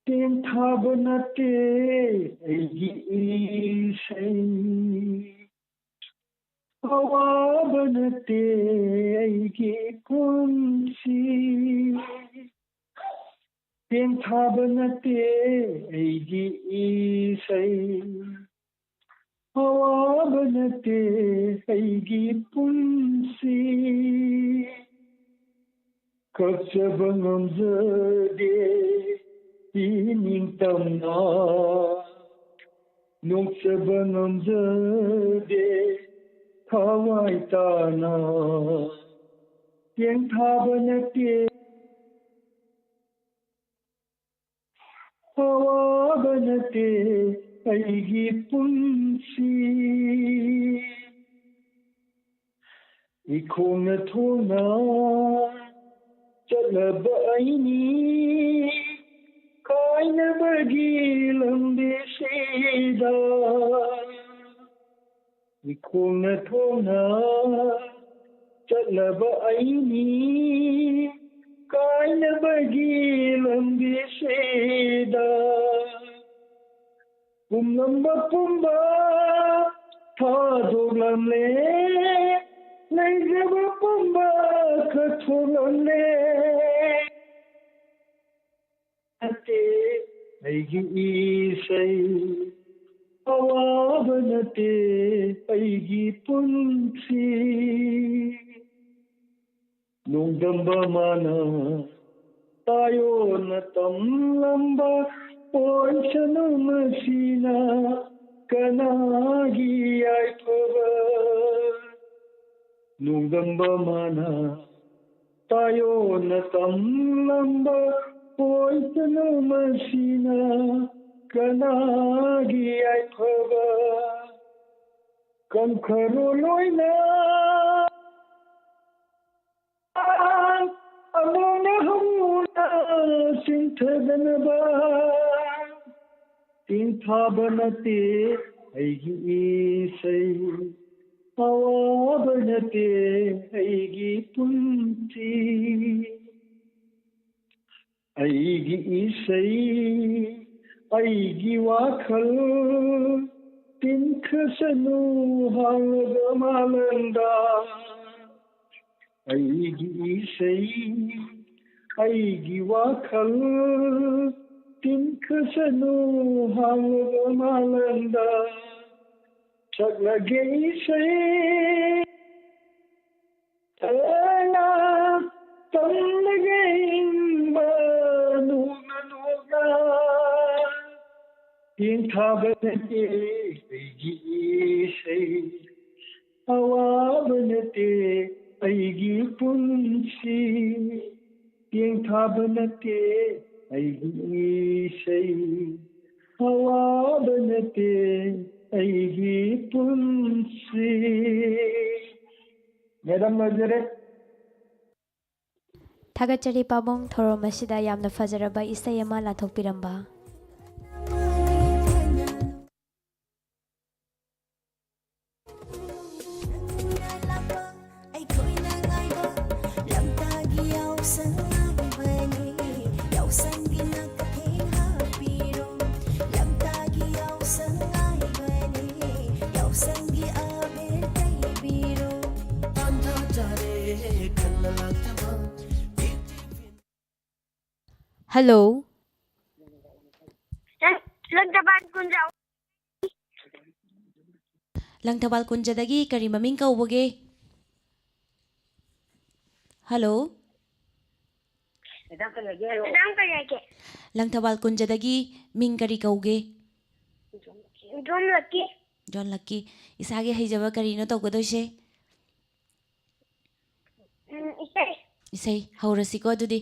ꯇꯦꯟꯊꯥꯕ ꯅꯠꯇꯦ ꯑꯩꯒꯤ ꯏꯁꯩ, ꯑꯋꯥꯕ ꯅꯠꯇꯦ ꯑꯩꯒꯤ ꯄꯨꯟꯁꯤ꯫ ꯇꯦꯟꯊꯥꯕ ꯅꯠꯇꯦ ꯑꯩꯒꯤ ꯏꯁꯩ, ꯑꯋꯥꯕ ꯅꯠꯇꯦ ꯑꯩꯒꯤ ꯄꯨꯟꯁꯤ꯫ ꯀꯞꯆꯕ ꯉꯝꯖꯗꯦ ꯏꯅꯤꯡꯇꯝꯅ, ꯅꯣꯛꯆꯕ ꯉꯝꯖꯗꯦ ꯊꯋꯥꯏ ꯇꯥꯅ꯫ ꯇꯦꯟꯊꯥꯕ ꯅꯠꯇꯦ, ꯑꯋꯥꯕ ꯅꯠꯇꯦ ꯑꯩꯒꯤ ꯄꯨꯟꯁꯤ꯫ ꯏꯈꯣꯡꯅ ꯊꯣꯡꯅ ꯆꯠꯂꯕ ꯑꯩꯅꯤ, ꯀꯥꯏꯅꯕꯒꯤ ꯂꯝꯕꯤꯁꯤꯗ꯫ ꯏꯈꯣꯡꯅ ꯊꯣꯡꯅ ꯆꯠꯂꯕ ꯑꯩꯅꯤ, ꯀꯥꯏꯅꯕꯒꯤ ꯂꯝꯕꯤꯁꯤꯗ꯫ ꯄꯨꯝꯂꯝꯕ ꯄꯨꯝꯕ ꯊꯥꯗꯣꯛꯂꯝꯂꯦ, ꯂꯩꯖꯕ ꯄꯨꯝꯕ ꯀꯠꯊꯣꯛꯂꯝꯂꯦ꯫ ꯅꯠꯇꯦ ꯑꯩꯒꯤ ꯏꯁꯩ, ꯑꯋꯥꯕ ꯅꯠꯇꯦ ꯑꯩꯒꯤ ꯄꯨꯟꯁꯤ꯫ ꯅꯣꯡꯗꯝꯕ ꯃꯥꯅ ꯇꯥꯏꯑꯣꯅ ꯇꯝꯂꯝꯕ ꯑꯣꯏꯁꯅꯨ ꯃꯁꯤꯅ ꯀꯅꯥꯒꯤ ꯌꯥꯏꯐꯕ? ꯅꯣꯡꯗꯝꯕ ꯃꯥꯅ ꯇꯥꯏꯑꯣꯅ ꯇꯝꯂꯝꯕ ꯑꯣꯏꯁꯅꯨ ꯃꯁꯤꯅ ꯀꯅꯥꯒꯤ ꯌꯥꯏꯐꯕ? ꯀꯪꯈꯔꯣ ꯂꯣꯏꯅ ꯑꯃꯨꯛꯅ ꯍꯧꯅ ꯆꯤꯡꯊꯗꯅꯕ꯫ ꯇꯦꯡꯊꯥꯕ ꯅꯠꯇꯦ ꯑꯩꯒꯤ ꯏꯁꯩ, ꯑꯋꯥꯕ ꯅꯠꯇꯦ ꯑꯩꯒꯤ ꯄꯨꯟꯁꯤ꯫ ꯑꯩꯒꯤ ꯏꯁꯩ, ꯑꯩꯒꯤ ꯋꯥꯈꯜ, ꯇꯤꯟꯈꯁꯅꯨ ꯍꯥꯡꯂꯕ ꯃꯥꯂꯪꯗ꯫ ꯑꯩꯒꯤ ꯏꯁꯩ, ꯑꯩꯒꯤ ꯋꯥꯈꯜ, ꯇꯤꯟꯈꯁꯅꯨ ꯍꯥꯡꯂꯕ ꯃꯥꯂꯪꯗ꯫ ꯁꯛꯂꯒꯦ ꯏꯁꯩ, ꯇꯞꯅ ꯇꯝꯂꯒꯦ ꯏꯪꯕ ꯅꯣꯛꯅ ꯅꯣꯛꯅ꯫ ꯇꯦꯡꯊꯥꯕ ꯅꯠꯇꯦ ꯑꯩꯒꯤ ꯏꯁꯩ, ꯑꯋꯥꯕ ꯅꯠꯇꯦ ꯑꯩꯒꯤ ꯄꯨꯟꯁꯤ꯫ ꯇꯦꯡꯊꯥꯕ ꯅꯠꯇꯦ ꯑꯩꯒꯤ ꯏꯁꯩ, ꯑꯋꯥꯕ ꯅꯠꯇꯦ ꯑꯩꯒꯤ ꯄꯨꯟꯁꯤ꯫ ꯃꯦꯗꯥꯝ, ꯂꯣꯏꯖꯔꯦ꯫ ꯊꯥꯒꯠꯆꯔꯤ ꯄꯥꯕꯨꯡ, ꯊꯧꯔꯝ ꯑꯁꯤꯗ ꯌꯥꯝꯅ ꯐꯖꯔꯕ ꯏꯁꯩ ꯑꯃ ꯂꯥꯟꯊꯣꯛꯄꯤꯔꯝꯕ꯫ ꯑꯩꯈꯣꯏꯅ ꯉꯥꯏꯕ ꯂꯝꯇꯥꯒꯤ ꯌꯥꯎꯁꯪ ꯉꯥꯏꯕꯅꯤ꯫ ꯌꯥꯎꯁꯪꯒꯤ ꯅꯥꯀꯊꯦꯡ ꯍꯥꯞꯄꯤꯔꯣ꯫ ꯂꯝꯇꯥꯒꯤ ꯌꯥꯎꯁꯪ ꯉꯥꯏꯕꯅꯤ꯫ ꯌꯥꯎꯁꯪꯒꯤ ꯑꯕꯦꯔ ꯇꯩꯕꯤꯔꯣ꯫ ꯇꯥꯟꯊꯥꯖꯔꯦ ꯈꯜꯂ ꯂꯥꯛꯇꯕ꯫ ꯍꯜꯂꯣ꯫ ꯂꯪ-, ꯂꯪꯊꯕꯥꯜ ꯀꯨꯟꯖꯥ꯫ ꯂꯪꯊꯕꯥꯜ ꯀꯨꯟꯖꯗꯒꯤ ꯀꯔꯤ ꯃꯃꯤꯡ ꯀꯧꯕꯒꯦ? ꯍꯜꯂꯣ꯫ ꯃꯦꯗꯥꯝ ꯀꯔꯤ ꯍꯥꯏꯒꯦ? ꯂꯪꯊꯕꯥꯜ ꯀꯨꯟꯖꯗꯒꯤ ꯃꯤꯡ ꯀꯔꯤ ꯀꯧꯒꯦ? ꯖꯣꯟ ꯂꯛꯀꯤ꯫ ꯖꯣꯟ ꯂꯛꯀꯤ꯫ ꯏꯁꯥꯒꯤ ꯍꯩꯖꯕ ꯀꯔꯤꯅꯣ ꯇꯧꯒꯗꯣꯏꯁꯦ? ꯎꯝ, ꯏꯁꯩ꯫ ꯏꯁꯩ ꯍꯧꯔꯁꯤꯀꯣ ꯑꯗꯨꯗꯤ꯫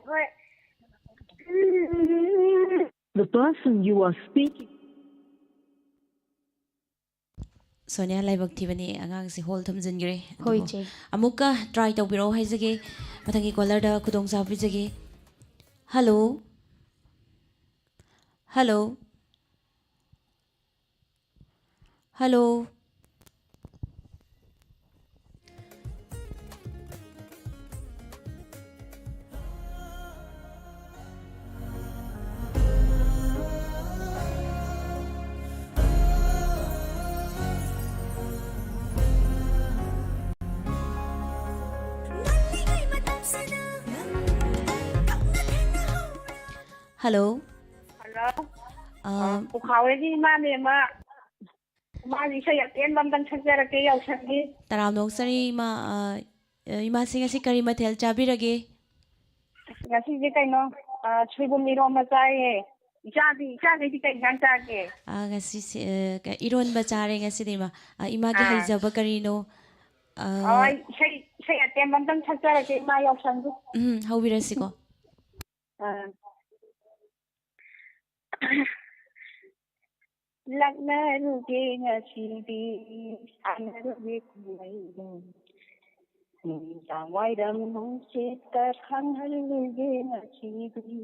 ꯍꯣꯏ꯫ The person you are speaking. Sonia ꯂꯥꯏꯕꯛ ꯊꯤꯕꯅꯦ, ꯑꯉꯥꯡꯁꯦ ꯍꯣꯜ ꯊꯝꯖꯤꯟꯈ꯭ꯔꯦ꯫ ꯍꯣꯏ, ꯑꯗꯨꯕꯨ ꯏꯆꯦ꯫ ꯑꯃꯨꯛꯀ try ꯇꯧꯕꯤꯔꯛꯑꯣ ꯍꯥꯏꯖꯒꯦ꯫ ꯃꯊꯪꯒꯤ callerꯗ ꯈꯨꯗꯣꯡꯆꯥꯕ ꯄꯤꯖꯒꯦ꯫ Hello. Hello. Hello. Hello. Hello. ꯑ, ꯑ, ꯄꯨꯈꯥꯎꯔꯩꯒꯤ ꯏꯃꯥꯅꯦ ꯑꯃ꯫ ꯃꯥꯒꯤ ꯏꯁꯩ ꯑꯇꯦꯟꯕ ꯑꯝꯇꯪ ꯁꯛꯆꯔꯛꯀꯦ ꯌꯥꯎꯁꯪꯒꯤ꯫ ꯇꯔꯥꯝꯅ ꯑꯣꯛꯆꯔꯤ ꯏꯃꯥ꯫ ꯑ, ꯏꯃꯥꯁꯤ ꯉꯁꯤ ꯀꯔꯤ ꯃꯊꯦꯜ ꯆꯥꯕꯤꯔꯒꯦ? ꯑꯁ, ꯉꯁꯤꯁꯦ ꯀꯩꯅꯣ, ꯑ, ꯁꯣꯏꯕꯨꯝ ꯏꯔꯣꯝꯕ ꯆꯥꯏꯌꯦ꯫ ꯏꯆꯥꯗꯤ, ꯏꯆꯥꯈꯩꯗꯤ ꯀꯩ ꯏꯟꯁꯥꯡ ꯆꯥꯒꯦ? ꯑ, ꯉꯁꯤꯁꯦ, ꯑ, ꯀ-, ꯏꯔꯣꯟꯕ ꯆꯥꯔꯦ ꯉꯁꯤꯗꯤ ꯏꯃꯥ꯫ ꯑ, ꯏꯃꯥꯒꯤ ꯑꯥ꯫ ꯍꯩꯖꯕ ꯀꯔꯤꯅꯣ? ꯑ, ꯑ, ꯏꯁꯩ, ꯏꯁꯩ ꯑꯇꯦꯟꯕ ꯑꯝꯇꯪ ꯁꯛꯆꯔꯛꯀꯦ ꯏꯃꯥ ꯌꯥꯎꯁꯪꯒꯤ꯫ ꯎꯝ, ꯍꯧꯕꯤꯔꯁꯤꯀꯣ꯫ ꯑꯥ꯫ ꯂꯥꯛꯅꯔꯨꯒꯦ ꯉꯁꯤꯗꯤ, ꯁꯥꯟꯅꯔꯨꯒꯦ ꯀꯨꯝꯍꯩꯗꯣ꯫ ꯅꯨꯃꯤꯗꯥꯡ ꯋꯥꯏꯔꯝ ꯅꯨꯡꯁꯤꯠꯇ ꯈꯪꯍꯜꯂꯨꯒꯦ ꯉꯁꯤꯗꯤ꯫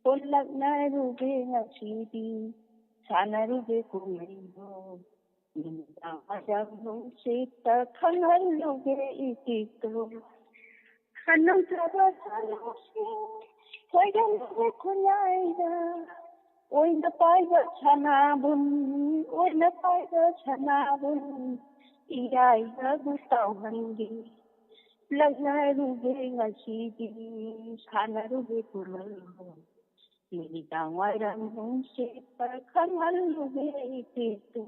ꯄꯨꯜꯂꯛꯅꯔꯨꯒꯦ ꯉꯁꯤꯗꯤ, ꯁꯥꯟꯅꯔꯨꯒꯦ ꯀꯨꯝꯍꯩꯗꯣ꯫ ꯅꯨꯃꯤꯗꯥꯡ ꯋꯥꯏꯔꯝ ꯅꯨꯡꯁꯤꯠꯇ ꯈꯪꯍꯜꯂꯨꯒꯦ ꯏꯊꯤꯛꯇꯣ꯫ ꯈꯟꯅꯧꯖꯕ ꯁꯥꯟꯅꯧꯁꯤꯡ ꯈꯣꯏꯒꯜꯂꯨꯒꯦ ꯈꯨꯟꯌꯥꯏꯗ꯫ ꯑꯣꯏꯅ ꯄꯥꯏꯕ ꯁꯅꯥꯕꯨꯟ, ꯑꯣꯏꯅ ꯄꯥꯏꯕ ꯁꯅꯥꯕꯨꯟ, ꯏꯌꯥꯏꯗꯕꯨ ꯇꯥꯎꯍꯟꯒꯦ꯫ ꯂꯛꯅꯔꯨꯒꯦ ꯉꯁꯤꯗꯤ, ꯁꯥꯟꯅꯔꯨꯒꯦ ꯀꯨꯝꯍꯩꯗꯣ꯫ ꯅꯨꯃꯤꯗꯥꯡ ꯋꯥꯏꯔꯝ ꯅꯨꯡꯁꯤꯠꯇ ꯈꯪꯍꯜꯂꯨꯒꯦ ꯏꯊꯤꯛꯇꯣ꯫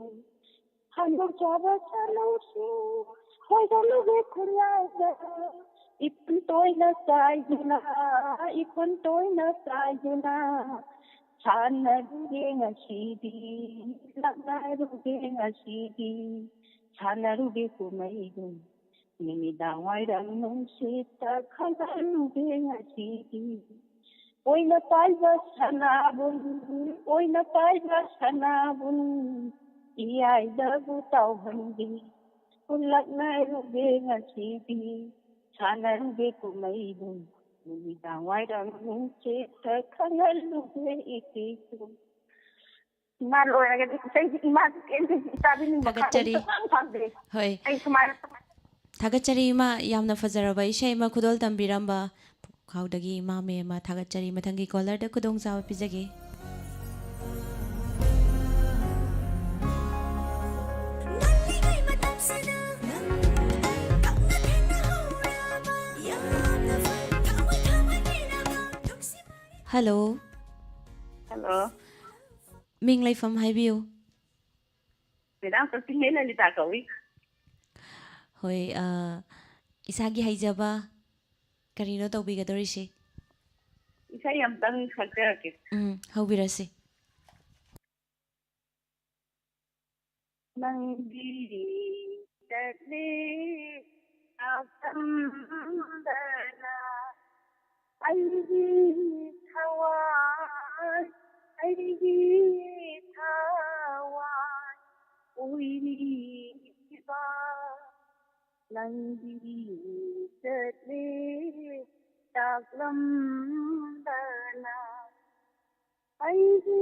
ꯈꯟꯅꯧꯖꯕ ꯁꯥꯟꯅꯧꯁꯤꯡ ꯈꯣꯏꯒꯜꯂꯨꯒꯦ ꯈꯨꯟꯌꯥꯏꯗ꯫ ꯏꯐꯨꯟ ꯇꯣꯏꯅ ꯆꯥꯏꯗꯨꯅ, ꯏꯐꯨꯟ ꯇꯣꯏꯅ ꯆꯥꯏꯗꯨꯅ, ꯁꯥꯟꯅꯔꯨꯒꯦ ꯉꯁꯤꯗꯤ, ꯂꯛꯅꯔꯨꯒꯦ ꯉꯁꯤꯗꯤ, ꯁꯥꯟꯅꯔꯨꯒꯦ ꯀꯨꯝꯍꯩꯗꯣ꯫ ꯅꯨꯃꯤꯗꯥꯡ ꯋꯥꯏꯔꯝ ꯅꯨꯡꯁꯤꯠꯇ ꯈꯪꯍꯜꯂꯨꯒꯦ ꯉꯁꯤꯗꯤ꯫ ꯑꯣꯏꯅ ꯄꯥꯏꯕ ꯁꯅꯥꯕꯨꯟ, ꯑꯣꯏꯅ ꯄꯥꯏꯕ ꯁꯅꯥꯕꯨꯟ, ꯏꯌꯥꯏꯗꯕꯨ ꯇꯥꯎꯍꯟꯒꯦ꯫ ꯄꯨꯜꯂꯛꯅꯔꯨꯒꯦ ꯉꯁꯤꯗꯤ, ꯁꯥꯟꯅꯔꯨꯒꯦ ꯀꯨꯝꯍꯩꯗꯣ꯫ ꯅꯨꯃꯤꯗꯥꯡ ꯋꯥꯏꯔꯝ ꯅꯨꯡꯁꯤꯠꯇ ꯈꯪꯍꯜꯂꯨꯒꯦ ꯏꯊꯤꯛꯇꯣ꯫ ꯏꯃꯥ ꯂꯣꯏꯔꯒꯗꯤ ꯏꯁꯩꯁꯤ ꯏꯃꯥꯁꯨ ꯀꯩꯝꯇ ꯏꯆꯥꯗꯤ ꯅꯤꯡꯕ ꯊꯥꯒꯠꯆꯔꯤ꯫ ꯈꯥꯡꯕ ꯁꯨꯡꯐꯪ ꯐꯪꯗꯦ꯫ ꯍꯣꯏ꯫ ꯑꯩ ꯁꯨꯃꯥꯏꯅ ꯊꯥꯒꯠꯆꯔꯤ ꯏꯃꯥ, ꯌꯥꯝꯅ ꯐꯖꯔꯕ ꯏꯁꯩ ꯑꯃ ꯈꯨꯗꯣꯜ ꯇꯝꯕꯤꯔꯝꯕ ꯄꯨꯈꯥꯎꯗꯒꯤ ꯏꯃꯥ ꯃꯦꯝ ꯑꯃ ꯊꯥꯒꯠꯆꯔꯤ꯫ ꯃꯊꯪꯒꯤ ꯀꯣꯂꯔꯗ ꯈꯨꯗꯣꯡꯆꯥꯕ ꯄꯤꯖꯒꯦ꯫ ꯍꯜꯂꯣ꯫ ꯍꯜꯂꯣ꯫ ꯃꯤꯡ ꯂꯩꯐꯝ ꯍꯥꯏꯕꯤꯌꯨ꯫ ꯃꯦꯗꯥꯝ, ꯀꯛꯆꯤꯡꯗꯩ ꯂꯂꯤꯇꯥ ꯀꯧꯏ꯫ ꯍꯣꯏ, ꯑ, ꯏꯁꯥꯒꯤ ꯍꯩꯖꯕ ꯀꯔꯤꯅꯣ ꯇꯧꯕꯤꯒꯗꯧꯔꯤꯁꯤ? ꯏꯁꯩ ꯑꯝꯇꯪ ꯁꯛꯆꯔꯛꯀꯦ꯫ ꯎꯝ, ꯍꯧꯕꯤꯔꯁꯤ꯫ ꯅꯪꯗꯤ ꯆꯠꯂꯤ ꯇꯝꯗꯅ ꯑꯩꯒꯤ ꯊꯋꯥꯏ ꯑꯩꯒꯤ ꯊꯋꯥꯏ ꯑꯣꯏꯔꯤꯕ ꯅꯪꯗꯤ ꯆꯠꯂꯦ ꯇꯥꯛꯂꯝꯗꯅ꯫ ꯑꯩꯒꯤ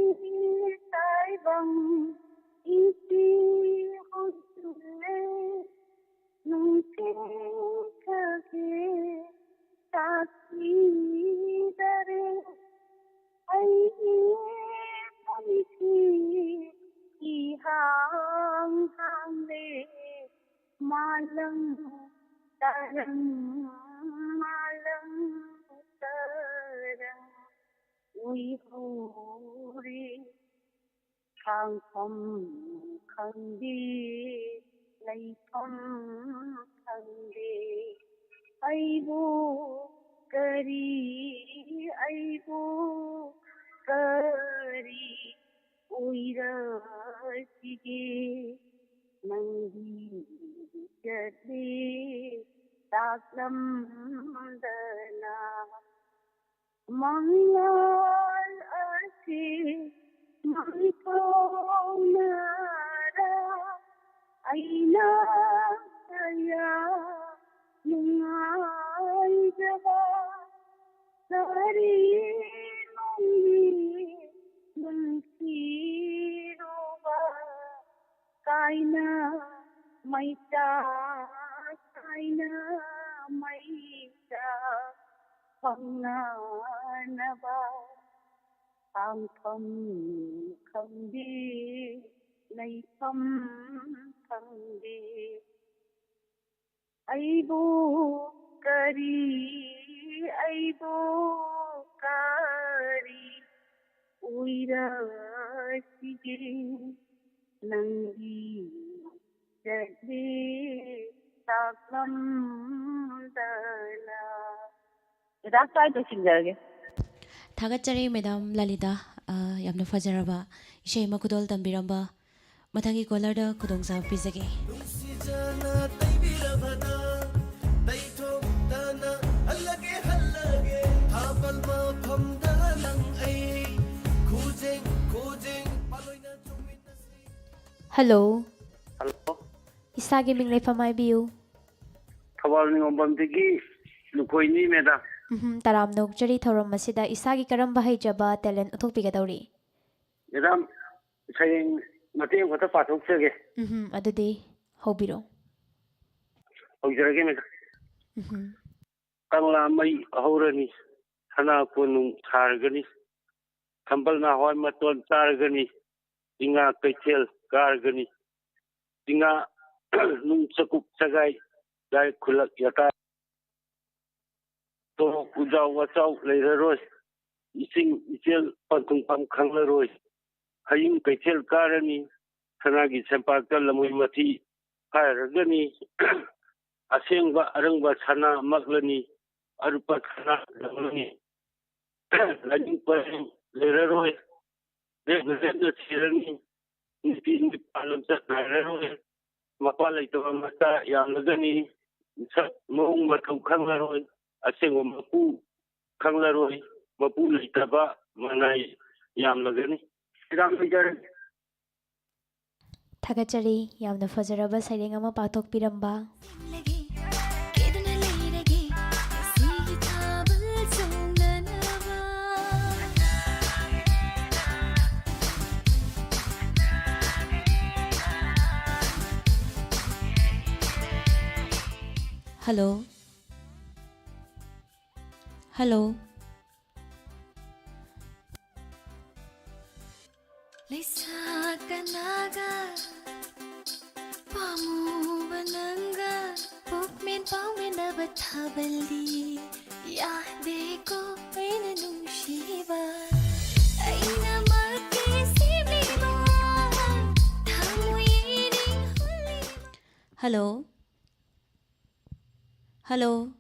ꯇꯥꯏꯕꯪ ꯏꯆꯦ ꯍꯨꯟꯗꯨꯅ ꯅꯨꯡꯁꯤꯈ꯭ꯔꯒꯦ ꯇꯥꯛꯄꯤꯗꯔꯦ꯫ ꯑꯩꯒꯤ ꯄꯨꯟꯁꯤ ꯏꯍꯥꯡ ꯍꯥꯡꯂꯦ꯫ ꯃꯥꯂꯪ ꯇꯥꯔꯪ ꯃꯥꯂꯪ ꯇꯥꯔꯪ ꯑꯣꯏꯍꯧꯔꯦ꯫ ꯈꯥꯡꯐꯝ ꯈꯪꯗꯦ, ꯂꯩꯐꯝ ꯈꯪꯗꯦ꯫ ꯑꯩꯕꯨ ꯀꯔꯤ, ꯑꯩꯕꯨ ꯀꯔꯤ ꯑꯣꯏꯔꯛꯈꯤꯒꯦ? ꯅꯪꯗꯤ ꯆꯠꯂꯦ ꯇꯥꯛꯂꯝꯗꯅ꯫ ꯃꯉꯥꯜ ꯑꯁꯤ ꯃꯥꯡꯊꯣꯛꯅꯔ ꯑꯩꯅ ꯀꯌꯥ ꯅꯨꯡꯉꯥꯏꯖꯕ ꯀꯔꯤ ꯅꯨꯃꯤꯠ ꯅꯨꯡꯁꯤꯔꯨꯕ ꯀꯥꯏꯅ ꯃꯩꯆꯥꯛ, ꯀꯥꯏꯅ ꯃꯩꯆꯥꯛ ꯐꯪꯅꯅꯕ ꯈꯥꯡꯐꯝ ꯈꯪꯗꯦ, ꯂꯩꯐꯝ ꯈꯪꯗꯦ꯫ ꯑꯩꯕꯨ ꯀꯔꯤ, ꯑꯩꯕꯨ ꯀꯔꯤ ꯑꯣꯏꯔꯛꯈꯤꯒꯦ? ꯅꯪꯗꯤ ꯆꯠꯂꯦ ꯇꯥꯛꯂꯝꯗꯅ꯫ ꯃꯦꯗꯥꯝ, ꯁ꯭ꯋꯥꯏꯗ ꯂꯣꯏꯁꯤꯟꯖꯔꯒꯦ꯫ ꯊꯥꯒꯠꯆꯔꯤ ꯃꯦꯗꯥꯝ ꯂꯂꯤꯇꯥ, ꯑ, ꯌꯥꯝꯅ ꯐꯖꯔꯕ ꯏꯁꯩ ꯑꯃ ꯈꯨꯗꯣꯜ ꯇꯝꯕꯤꯔꯝꯕ꯫ ꯃꯊꯪꯒꯤ ꯀꯣꯂꯔꯗ ꯈꯨꯗꯣꯡꯆꯥꯕ ꯄꯤꯖꯒꯦ꯫ ꯅꯨꯡꯁꯤꯖꯅ ꯇꯩꯕꯤꯔꯕꯗ ꯇꯩꯊꯣꯛꯇꯅ ꯍꯜꯂꯒꯦ, ꯍꯜꯂꯒꯦ꯫ ꯊꯥꯕꯜ ꯃꯐꯝꯗ ꯅꯪ ꯑꯩ ꯈꯨꯖꯦꯡ ꯍꯜꯂꯣ꯫ ꯍꯜꯂꯣ꯫ ꯏꯁꯥꯒꯤ ꯃꯤꯡ ꯂꯩꯐꯝ ꯍꯥꯏꯕꯤꯌꯨ꯫ ꯊꯧꯕꯥꯜ ꯅꯤꯉꯣꯝꯕꯝꯗꯒꯤ ꯂꯨꯈꯣꯏꯅꯤ ꯃꯦꯗꯥꯝ꯫ ꯎꯝꯍꯨꯝ, ꯇꯔꯥꯝꯅ ꯑꯣꯛꯆꯔꯤ ꯊꯧꯔꯝ ꯑꯁꯤꯗ ꯏꯁꯥꯒꯤ ꯀꯔꯝꯕ ꯍꯩꯖꯕ, ꯇꯦꯂꯦꯟ ꯎꯠꯊꯣꯛꯄꯤꯒꯗꯧꯔꯤ? ꯃꯦꯗꯥꯝ, ꯁꯩꯔꯦꯡ ꯃꯇꯦꯛ ꯑꯃꯈꯛꯇ ꯄꯥꯊꯣꯛꯆꯒꯦ꯫ ꯎꯝꯍꯨꯝ, ꯑꯗꯨꯗꯤ ꯍꯧꯕꯤꯔꯣ꯫ ꯍꯧꯖꯔꯒꯦ ꯃꯦꯗꯥꯝ꯫ ꯎꯝꯍꯨꯝ꯫ ꯀꯪꯂꯥ ꯃꯩ ꯍꯧꯔꯅꯤ, ꯁꯅꯥ ꯀꯣꯅꯨꯡ ꯁꯥꯔꯒꯅꯤ, ꯊꯝꯕꯜꯅ ꯍꯋꯥꯏ ꯃꯇꯣꯟ ꯆꯥꯔꯒꯅꯤ, ꯆꯤꯡꯉꯥ ꯀꯩꯊꯦꯜ ꯀꯥꯔꯒꯅꯤ, ꯆꯤꯡꯉꯥ ꯅꯨꯡ ꯆꯀꯨꯞ ꯆꯒꯥꯏ ꯂꯥꯏ ꯈꯨꯜꯂꯛ ꯌꯥꯇꯥ ꯇꯣꯔꯣꯛ ꯎꯖꯥꯎ ꯋꯥꯆꯥꯎ ꯂꯩꯔꯔꯣꯏ, ꯏꯁꯤꯡ ꯏꯆꯦꯜ ꯄꯟꯊꯨꯡꯐꯝ ꯈꯪꯂꯔꯣꯏ, ꯍꯌꯤꯡ ꯀꯩꯊꯦꯜ ꯀꯥꯔꯅꯤ, ꯁꯅꯥꯒꯤ ꯁꯦꯝꯄꯥꯛꯇ ꯂꯝꯃꯣꯏ ꯃꯊꯤ ꯍꯥꯏꯔꯒꯅꯤ, ꯑꯁꯦꯡꯕ ꯑꯔꯪꯕ ꯁꯅꯥ ꯃꯛꯂꯅꯤ, ꯑꯔꯨꯞꯄ ꯁꯅꯥ ꯂꯪꯂꯅꯤ, ꯂꯥꯏꯅꯤꯡ ꯄꯔꯦꯡ ꯂꯩꯔꯔꯣꯏ, ꯂꯦꯞꯅ ꯂꯦꯞꯅ ꯁꯤꯔꯅꯤ, ꯅꯨꯄꯤ ꯅꯨꯄꯥ ꯂꯝꯆꯠ ꯅꯥꯏꯔꯔꯣꯏ, ꯃꯄꯥ ꯂꯩꯇꯕ ꯃꯆꯥ ꯌꯥꯝꯂꯒꯅꯤ, ꯁꯛ ꯃꯑꯣꯡ ꯃꯇꯧ ꯈꯪꯂꯔꯣꯏ, ꯑꯁꯦꯡꯕ ꯃꯄꯨ ꯈꯪꯂꯔꯣꯏ, ꯃꯄꯨ ꯂꯩꯇꯕ ꯃꯅꯥꯏ ꯌꯥꯝꯂꯒꯅꯤ꯫ ꯃꯦꯗꯥꯝ ꯂꯣꯏꯖꯔꯦ꯫ ꯊꯥꯒꯠꯆꯔꯤ, ꯌꯥꯝꯅ ꯐꯖꯔꯕ ꯁꯩꯔꯦꯡ ꯑꯃ ꯄꯥꯊꯣꯛꯄꯤꯔꯝꯕ꯫ ꯍꯜꯂꯣ꯫ ꯍꯜꯂꯣ꯫ ꯂꯩꯁꯥ ꯀꯅꯥꯒ ꯄꯥꯝꯃꯨꯕ ꯅꯪꯒ ꯄꯨꯛꯃꯦꯟ ꯄꯥꯎꯃꯦꯟꯅꯕ ꯊꯥꯕꯜꯗꯤ ꯌꯥꯗꯦꯀꯣ ꯑꯩꯅ ꯅꯨꯡꯁꯤꯕ ꯑꯩꯅꯃꯛꯀꯤ ꯁꯦꯝꯂꯤꯕ ꯊꯃꯣꯏꯅꯤ ꯍꯨꯜꯂꯤꯕ꯫ ꯍꯜꯂꯣ꯫ ꯍꯜꯂꯣ꯫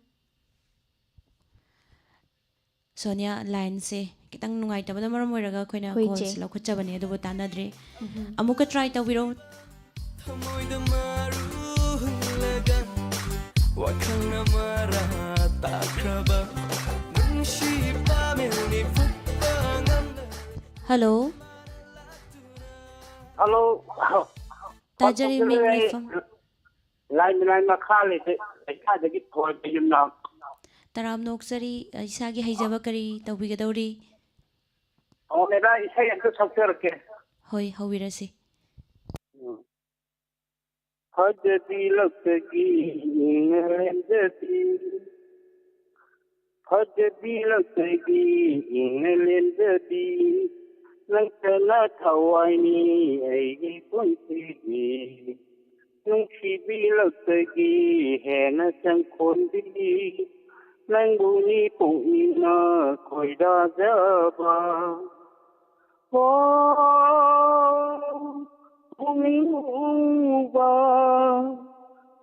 ꯁꯣꯅꯤꯌꯥ, ꯂꯥꯏꯟꯁꯦ ꯈꯤꯇꯪ ꯅꯨꯡꯉꯥꯏꯇꯕꯅ ꯃꯔꯝ ꯑꯣꯏꯔꯒ ꯑꯩꯈꯣꯏꯅ ꯍꯣꯏ, ꯏꯆꯦ꯫ ꯀꯣꯜꯁꯦ ꯂꯧꯈꯠꯆꯕꯅꯦ, ꯑꯗꯨꯕꯨ ꯇꯥꯟꯅꯗ꯭ꯔꯦ꯫ ꯎꯝꯍꯨꯝ꯫ ꯑꯃꯨꯛꯀ ꯇ꯭ꯔꯥꯏ ꯇꯧꯕꯤꯔꯣ꯫ ꯊꯃꯣꯏꯗ ꯃꯔꯨ ꯍꯨꯜꯂꯒ ꯋꯥꯈꯜꯅ ꯃꯔꯥ ꯇꯥꯈ꯭ꯔꯕ ꯅꯨꯡꯁꯤ ꯄꯥꯃꯦꯜꯅꯤ ꯐꯨꯛꯄ ꯉꯝꯗ ꯍꯜꯂꯣ꯫ ꯍꯜꯂꯣ꯫ ꯇꯥꯖꯔꯤ, ꯃꯤꯡ ꯄꯥꯎꯈꯨꯝꯗꯨꯅ ꯑꯩ ꯂꯩꯐꯝ꯫ ꯂꯥꯏꯃꯅꯥꯏ ꯃꯈꯥ ꯂꯩꯀꯥꯏ-, ꯂꯩꯀꯥꯏꯗꯒꯤ ꯊꯣꯏꯕ ꯌꯨꯝꯅꯥꯝ꯫ ꯇꯔꯥꯝꯅ ꯑꯣꯛꯆꯔꯤ꯫ ꯏꯁꯥꯒꯤ ꯍꯩꯖꯕ ꯀꯔꯤ ꯇꯧꯕꯤꯒꯗꯧꯔꯤ? ꯑꯣ, ꯃꯦꯗꯥꯝ, ꯏꯁꯩ ꯑꯝꯇ ꯁꯛꯆꯔꯛꯀꯦ꯫ ꯍꯣꯏ, ꯍꯧꯕꯤꯔꯁꯤ꯫ ꯐꯖꯕꯤ ꯂꯛꯇꯒꯤ ꯏꯪꯅ ꯂꯦꯟꯖꯕꯤ, ꯐꯖꯕꯤ ꯂꯛꯇꯒꯤ ꯏꯪꯅ ꯂꯦꯟꯖꯕꯤ, ꯅꯪꯇꯅ ꯊꯋꯥꯏꯅꯤ ꯑꯩꯒꯤ ꯄꯨꯟꯁꯤꯒꯤ꯫ ꯅꯨꯡꯁꯤꯕꯤ ꯂꯛꯇꯒꯤ ꯍꯦꯟꯅ ꯆꯪꯈꯣꯟꯕꯤ, ꯅꯪꯕꯨꯅꯤ ꯄꯨꯛꯅꯤꯡꯅ ꯈꯣꯏꯗꯥꯖꯕ꯫ ꯍꯣ, ꯄꯨꯛꯅꯤꯡ ꯍꯨꯕ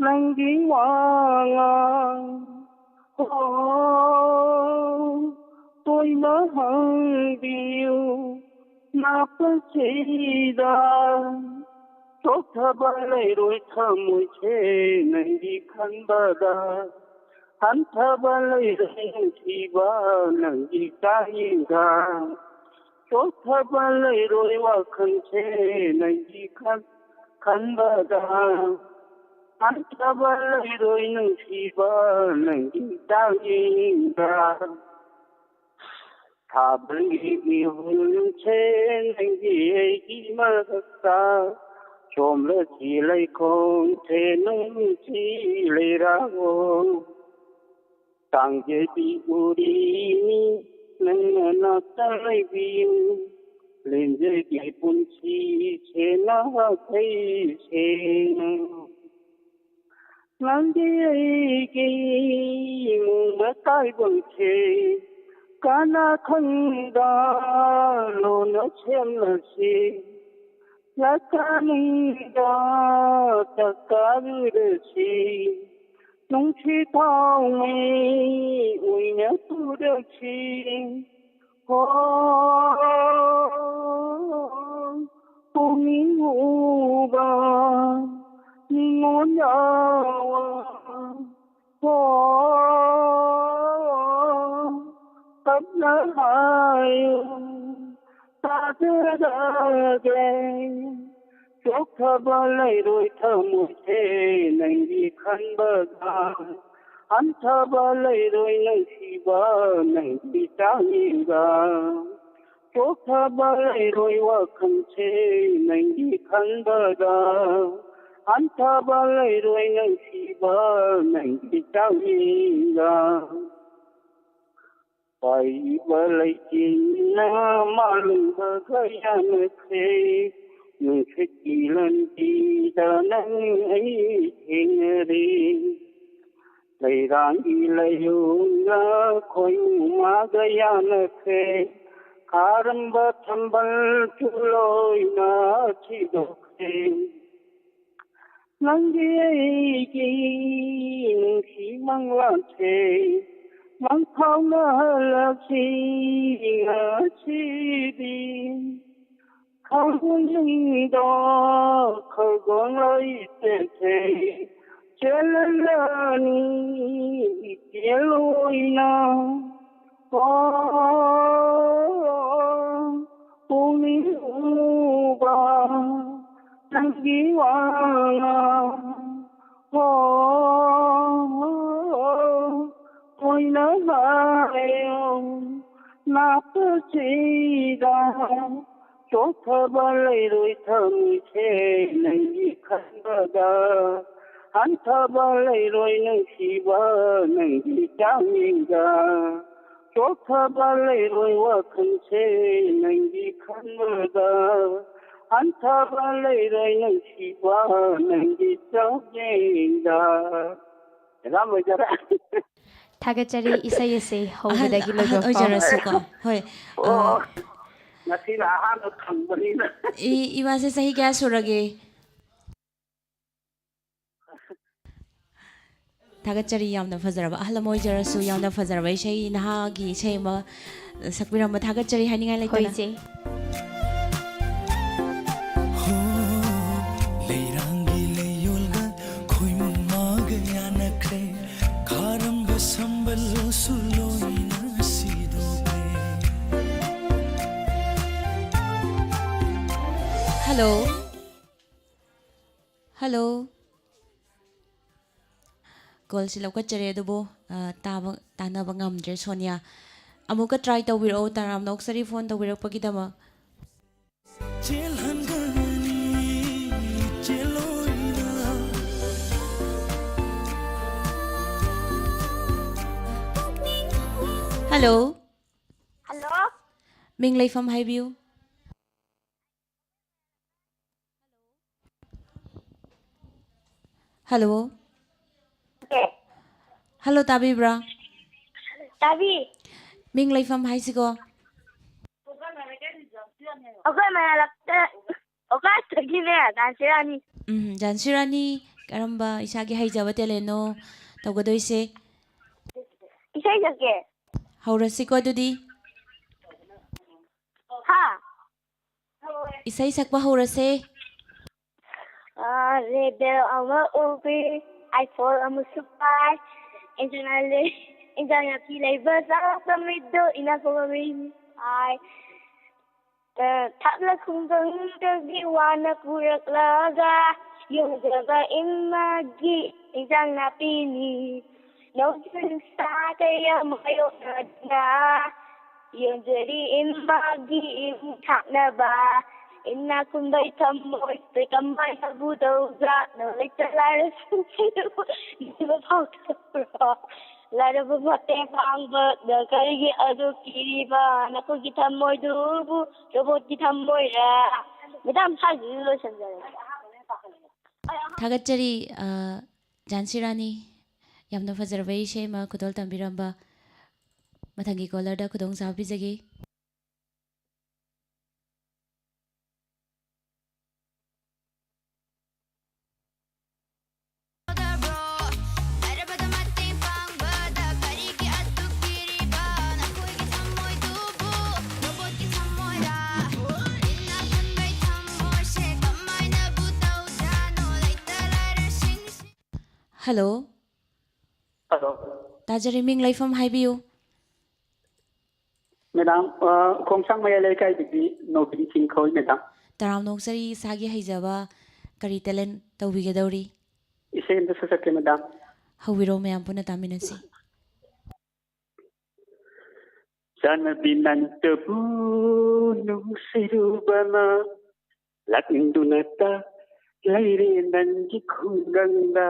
ꯅꯪꯒꯤ ꯋꯥꯉꯥꯡ꯫ ꯍꯣ, ꯇꯣꯏꯅ ꯍꯪꯕꯤꯌꯨ ꯅꯥꯄꯁꯤꯗ꯫ ꯆꯣꯛꯊꯕ ꯂꯩꯔꯣꯏ ꯊꯃꯣꯏꯁꯦ ꯅꯪꯒꯤ ꯈꯟꯕꯗ꯫ ꯍꯟꯊꯕ ꯂꯩꯔꯣꯏ ꯅꯨꯡꯁꯤꯕ ꯅꯪꯒꯤ ꯆꯥꯡꯌꯦꯡꯗ꯫ ꯆꯣꯛꯊꯕ ꯂꯩꯔꯣꯏ ꯋꯥꯈꯜꯁꯦ ꯅꯪꯒꯤ ꯈꯟ-, ꯈꯟꯕꯗ꯫ ꯍꯟꯊꯕ ꯂꯩꯔꯣꯏ ꯅꯨꯡꯁꯤꯕ ꯅꯪꯒꯤ ꯆꯥꯡꯌꯦꯡꯗ꯫ ꯊꯥꯕꯜꯒꯤ ꯃꯤꯍꯨꯜꯁꯦ ꯅꯪꯒꯤ ꯑꯩꯒꯤ ꯃꯔꯛꯇ ꯆꯣꯝꯂꯁꯤ ꯂꯩꯈꯣꯡꯁꯦ ꯅꯨꯡꯁꯤ ꯂꯩꯔꯥꯛꯑꯣ꯫ ꯇꯥꯡꯖꯕꯤ ꯎꯔꯤꯅꯤ ꯅꯪꯅ ꯅꯥꯛꯇ ꯂꯩꯕꯤꯌꯨ꯫ ꯂꯦꯟꯖꯒꯦ ꯄꯨꯟꯁꯤꯁꯦ ꯅꯍꯥꯛ ꯑꯩꯁꯦ꯫ ꯅꯪꯒꯤ ꯑꯩꯒꯤ ꯏꯃꯨꯡꯗ ꯇꯥꯏꯕꯪꯁꯦ ꯀꯅꯥ ꯈꯪꯗ ꯂꯣꯟꯅ ꯁꯦꯝꯂꯁꯤ꯫ ꯂꯥꯛꯀꯅꯨꯗ ꯆꯥꯛꯀꯥꯔꯨꯔꯁꯤ꯫ ꯅꯨꯡꯁꯤ ꯊꯥꯎꯃꯩ ꯑꯣꯏꯅ ꯄꯨꯔꯁꯤ꯫ ꯍꯣ, ꯄꯨꯛꯅꯤꯡ ꯍꯨꯕ ꯅꯤꯉꯣꯜ ꯌꯥꯋꯥ꯫ ꯍꯣ, ꯇꯞꯅ ꯍꯥꯏꯌꯨ, ꯇꯥꯖꯔꯒꯦ꯫ ꯆꯣꯛꯊꯕ ꯂꯩꯔꯣꯏ ꯊꯃꯣꯏꯁꯦ ꯅꯪꯒꯤ ꯈꯟꯕꯗ, ꯍꯟꯊꯕ ꯂꯩꯔꯣꯏ ꯅꯨꯡꯁꯤꯕ ꯅꯪꯒꯤ ꯆꯥꯛꯅꯤꯡꯗ꯫ ꯆꯣꯛꯊꯕ ꯂꯩꯔꯣꯏ ꯋꯥꯈꯜꯁꯦ ꯅꯪꯒꯤ ꯈꯟꯕꯗ, ꯍꯟꯊꯕ ꯂꯩꯔꯣꯏ ꯅꯨꯡꯁꯤꯕ ꯅꯪꯒꯤ ꯆꯥꯛꯅꯤꯡꯗ꯫ ꯄꯥꯏꯕ ꯂꯩꯆꯤꯟꯅ ꯃꯥꯂꯪꯕꯒ ꯌꯥꯅꯈ꯭ꯔꯦ, ꯅꯨꯡꯁꯤꯠꯀꯤ ꯂꯝꯕꯤꯗ ꯅꯪ ꯑꯩ ꯊꯦꯡꯅꯔꯦ꯫ ꯂꯩꯔꯥꯡꯒꯤ ꯂꯩꯌꯨꯡꯅ ꯈꯣꯏꯃꯨ ꯃꯥꯒ ꯌꯥꯅꯈ꯭ꯔꯦ, ꯈꯥꯔꯝꯕ ꯊꯝꯕꯜꯁꯨ ꯂꯣꯏꯅ ꯁꯤꯗꯣꯛꯈ꯭ꯔꯦ꯫ ꯅꯪꯒꯤ ꯑꯩꯒꯤ ꯅꯨꯡꯁꯤ ꯃꯪꯂꯥꯟꯁꯦ ꯃꯪꯐꯥꯎꯅꯍꯜꯂꯁꯤ ꯉꯁꯤꯗꯤ꯫ ꯈꯪꯍꯟꯅꯤꯡꯗꯣ ꯈꯒꯣꯡ ꯂꯩꯇꯦꯁꯦ ꯆꯦꯜꯍꯜꯂꯅꯤ ꯏꯆꯦꯜ ꯑꯣꯏꯅ꯫ ꯑꯣ, ꯄꯨꯛꯅꯤꯡ ꯍꯨꯕ ꯅꯪꯒꯤ ꯋꯥꯉꯥꯡ꯫ ꯑꯣ, ꯃꯣꯏꯅ ꯍꯥꯏꯌꯣ ꯅꯥꯄꯁꯤꯗ ꯆꯣꯛꯊꯕ ꯂꯩꯔꯣꯏ ꯊꯝꯃꯤꯁꯦ ꯅꯪꯒꯤ ꯈꯟꯕꯗ꯫ ꯍꯟꯊꯕ ꯂꯩꯔꯣꯏ ꯅꯨꯡꯁꯤꯕ ꯅꯪꯒꯤ ꯆꯥꯛꯅꯤꯡꯗ꯫ ꯆꯣꯛꯊꯕ ꯂꯩꯔꯣꯏ ꯋꯥꯈꯜꯁꯦ ꯅꯪꯒꯤ ꯈꯟꯕꯗ꯫ ꯍꯟꯊꯕ ꯂꯩꯔꯣꯏ ꯅꯨꯡꯁꯤꯕ ꯅꯪꯒꯤ ꯆꯥꯛꯅꯤꯡꯗ꯫ ꯃꯦꯗꯥꯝ ꯂꯣꯏꯖꯔꯦ꯫ ꯊꯥꯒꯠꯆꯔꯤ꯫ ꯏꯁꯩ ꯑꯁꯤ ꯑꯍꯜ ꯍꯧꯕꯗꯒꯤ ꯑꯍꯜ ꯂꯣꯏꯕ ꯐꯥꯎ꯫ ꯑꯣꯏꯖꯔꯁꯨꯀꯣ꯫ ꯍꯣꯏ꯫ ꯑ, ꯑꯣ, ꯉꯁꯤꯅ ꯑꯍꯥꯟꯕ ꯐꯪꯕꯅꯤꯅ꯫ ꯏ- ꯏꯃꯥꯁꯦ ꯆꯍꯤ ꯀꯌꯥ ꯁꯨꯔꯒꯦ? ꯊꯥꯒꯠꯆꯔꯤ꯫ ꯌꯥꯝꯅ ꯐꯖꯔꯕ, ꯑꯍꯜ ꯑꯃ ꯑꯣꯏꯖꯔꯁꯨ ꯌꯥꯝꯅ ꯐꯖꯔꯕ ꯏꯁꯩ, ꯅꯍꯥꯒꯤ ꯏꯁꯩ ꯑꯃ ꯁꯛꯄꯤꯔꯝꯕ ꯊꯥꯒꯠꯆꯔꯤ ꯍꯥꯏꯅꯤꯡꯉꯥꯏ ꯍꯣꯏ ꯂꯩꯇꯅ꯫ ꯏꯆꯦ꯫ ꯍꯣ, ꯂꯩꯔꯥꯡꯒꯤ ꯂꯩꯌꯣꯜꯒ ꯈꯣꯏꯃꯨ ꯃꯥꯒ ꯌꯥꯅꯈ꯭ꯔꯦ, ꯈꯥꯔꯝꯕ ꯁꯝꯕꯜꯁꯨ ꯂꯣꯏꯅ ꯁꯤꯗꯣꯛꯈ꯭ꯔꯦ꯫ ꯍꯜꯂꯣ꯫ ꯍꯜꯂꯣ꯫ ꯀꯣꯜꯁꯤ ꯂꯧꯈꯠꯆꯔꯦ, ꯑꯗꯨꯕꯨ, ꯑ, ꯇꯥꯕ, ꯇꯥꯟꯅꯕ ꯉꯝꯗ꯭ꯔꯦ, ꯁꯣꯅꯤꯌꯥ꯫ ꯑꯃꯨꯛꯀ ꯇ꯭ꯔꯥꯏ ꯇꯧꯕꯤꯔꯛꯑꯣ, ꯇꯔꯥꯝꯅ ꯑꯣꯛꯆꯔꯤ ꯐꯣꯟ ꯇꯧꯕꯤꯔꯛꯄꯒꯤꯗꯃꯛ꯫ ꯆꯦꯜꯍꯟꯒꯅꯤ, ꯆꯦꯜꯂꯣꯏꯅ꯫ ꯍꯜꯂꯣ꯫ ꯍꯜꯂꯣ꯫ ꯃꯤꯡ ꯂꯩꯐꯝ ꯍꯥꯏꯕꯤꯌꯨ꯫ ꯍꯜꯂꯣ꯫ ꯑꯦ꯫ ꯍꯜꯂꯣ, ꯇꯥꯕꯤꯕ꯭ꯔꯥ? ꯇꯥꯕꯤ꯫ ꯃꯤꯡ ꯂꯩꯐꯝ ꯍꯥꯏꯁꯤꯀꯣ? ꯑꯩꯈꯣꯏ ꯃꯌꯥꯂꯛꯇ, ꯑꯣꯀꯥꯁꯇꯒꯤꯅꯦ, ꯗꯥꯟꯁꯤꯔꯥꯅꯤ꯫ ꯎꯝ, ꯖꯥꯟꯁꯤ ꯔꯥꯅꯤ, ꯀꯔꯝꯕ ꯏꯁꯥꯒꯤ ꯍꯩꯖꯕ ꯇꯦꯂꯦꯟꯅꯣ ꯇꯧꯒꯗꯣꯏꯁꯦ? ꯏꯁꯩ ꯁꯛꯀꯦ꯫ ꯍꯧꯔꯁꯤꯀꯣ ꯑꯗꯨꯗꯤ꯫ ꯍꯥ? ꯏꯁꯩ ꯁꯛꯄ ꯍꯧꯔꯁꯦ꯫ ꯑꯥ, ꯂꯦꯕꯦꯜ ꯑꯃ ꯎꯕꯤ, ꯑꯥꯏꯐꯣꯟ ꯑꯃꯁꯨ ꯄꯥꯏ, ꯏꯟꯖꯥꯡ ꯅꯥ-, ꯏꯟꯖꯥꯡ ꯅꯥꯄꯤ ꯂꯩꯕ ꯆꯥꯛ ꯆꯥꯃꯤꯗꯣ ꯏꯅꯥꯛ ꯈꯨꯟꯕ ꯃꯤ ꯍꯥꯏ꯫ ꯑꯥ, ꯊꯥꯞꯅ ꯈꯨꯡꯒꯪꯗꯒꯤ ꯋꯥꯅ ꯄꯨꯔꯛꯂꯒ ꯌꯣꯟꯖꯕ ꯏꯃꯥꯒꯤ ꯏꯟꯖꯥꯡ ꯅꯥꯄꯤꯅꯤ꯫ ꯅꯣꯡꯖꯨ ꯅꯨꯡꯁꯥ ꯀꯌꯥ ꯃꯥꯌꯣꯛꯅꯗꯨꯅ ꯌꯣꯟꯖꯔꯤ ꯏꯃꯥꯒꯤ ꯏꯪ ꯊꯥꯛꯅꯕ꯫ ꯏꯅꯥꯛ ꯈꯨꯟꯕꯩ ꯊꯃꯣꯏꯁꯦ ꯀꯃꯥꯏꯅꯕꯨ ꯇꯧꯖꯥꯠꯅꯣ? ꯂꯩꯇ ꯂꯥꯏꯔ ꯁꯤꯡꯁꯤꯕꯨ ꯅꯤꯕ ꯐꯥꯎꯊꯕ꯭ꯔꯣ? ꯂꯥꯏꯔꯕ ꯃꯇꯦꯡ ꯄꯥꯡꯕꯗ ꯀꯔꯤꯒꯤ ꯑꯗꯨ ꯀꯤꯔꯤꯕ? ꯅꯈꯣꯏꯒꯤ ꯊꯃꯣꯏꯗꯨꯕꯨ ꯔꯣꯕꯣꯠꯀꯤ ꯊꯃꯣꯏꯔ? ꯃꯦꯗꯥꯝ, ꯁ꯭ꯋꯥꯏꯁꯤꯗ ꯂꯣꯏꯁꯤꯟꯖꯔꯒꯦ꯫ ꯊꯥꯒꯠꯆꯔꯤ, ꯑ, ꯖꯥꯟꯁꯤ ꯔꯥꯅꯤ꯫ ꯌꯥꯝꯅ ꯐꯖꯔꯕ ꯏꯁꯩ ꯑꯃ ꯈꯨꯗꯣꯜ ꯇꯝꯕꯤꯔꯝꯕ꯫ ꯃꯊꯪꯒꯤ ꯀꯣꯂꯔꯗ ꯈꯨꯗꯣꯡꯆꯥꯕ ꯄꯤꯖꯒꯦ꯫ ꯍꯜꯂꯣ꯫ ꯍꯜꯂꯣ꯫ ꯇꯥꯖꯔꯤ, ꯃꯤꯡ ꯂꯩꯐꯝ ꯍꯥꯏꯕꯤꯌꯨ꯫ ꯃꯦꯗꯥꯝ, ꯑ, ꯈꯣꯡꯁꯥꯡ ꯃꯌꯥꯏ ꯂꯩꯀꯥꯏꯗꯒꯤ ꯅꯣꯕꯤꯟ ꯁꯤꯡ ꯀꯧꯏ, ꯃꯦꯗꯥꯝ꯫ ꯇꯔꯥꯝꯅ ꯑꯣꯛꯆꯔꯤ, ꯏꯁꯥꯒꯤ ꯍꯩꯖꯕ ꯀꯔꯤ talent ꯇꯧꯕꯤꯒꯗꯧꯔꯤ? ꯏꯁꯩ ꯑꯝꯇ ꯁꯛꯆꯔꯛꯀꯦ, ꯃꯦꯗꯥꯝ꯫ ꯍꯧꯕꯤꯔꯣ, ꯃꯌꯥꯝ ꯄꯨꯟꯅ ꯇꯥꯃꯤꯟꯅꯁꯤ꯫ ꯆꯥꯟꯅꯕꯤ ꯅꯪꯇꯕꯨ ꯅꯨꯡꯁꯤꯔꯨꯕꯅ ꯂꯥꯛꯅꯤꯡꯗꯨꯅꯇ ꯂꯩꯔꯦ ꯅꯪꯒꯤ ꯈꯨꯡꯒꯪꯗ꯫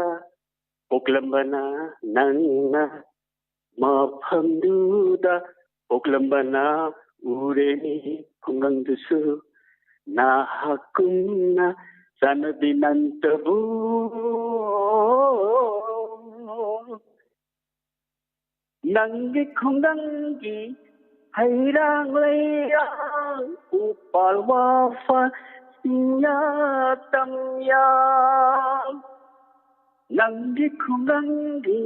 ꯄꯣꯛꯂꯝꯕꯅ ꯅꯪꯅ ꯃꯐꯝꯗꯨꯗ, ꯄꯣꯛꯂꯝꯕꯅ ꯎꯔꯦꯅꯦ ꯈꯨꯡꯒꯪꯗꯨꯁꯨ ꯅꯍꯥꯛꯀꯨꯝꯅ꯫ ꯆꯥꯟꯅꯕꯤ ꯅꯪꯇꯕꯨ ꯅꯪꯒꯤ ꯈꯨꯡꯒꯪꯒꯤ ꯍꯩꯔꯥꯡ ꯂꯩꯔꯥꯡ ꯎꯄꯥꯜ ꯋꯥꯐ ꯆꯤꯡꯌꯥ ꯇꯝꯌꯥ, ꯅꯪꯒꯤ ꯈꯨꯡꯒꯪꯒꯤ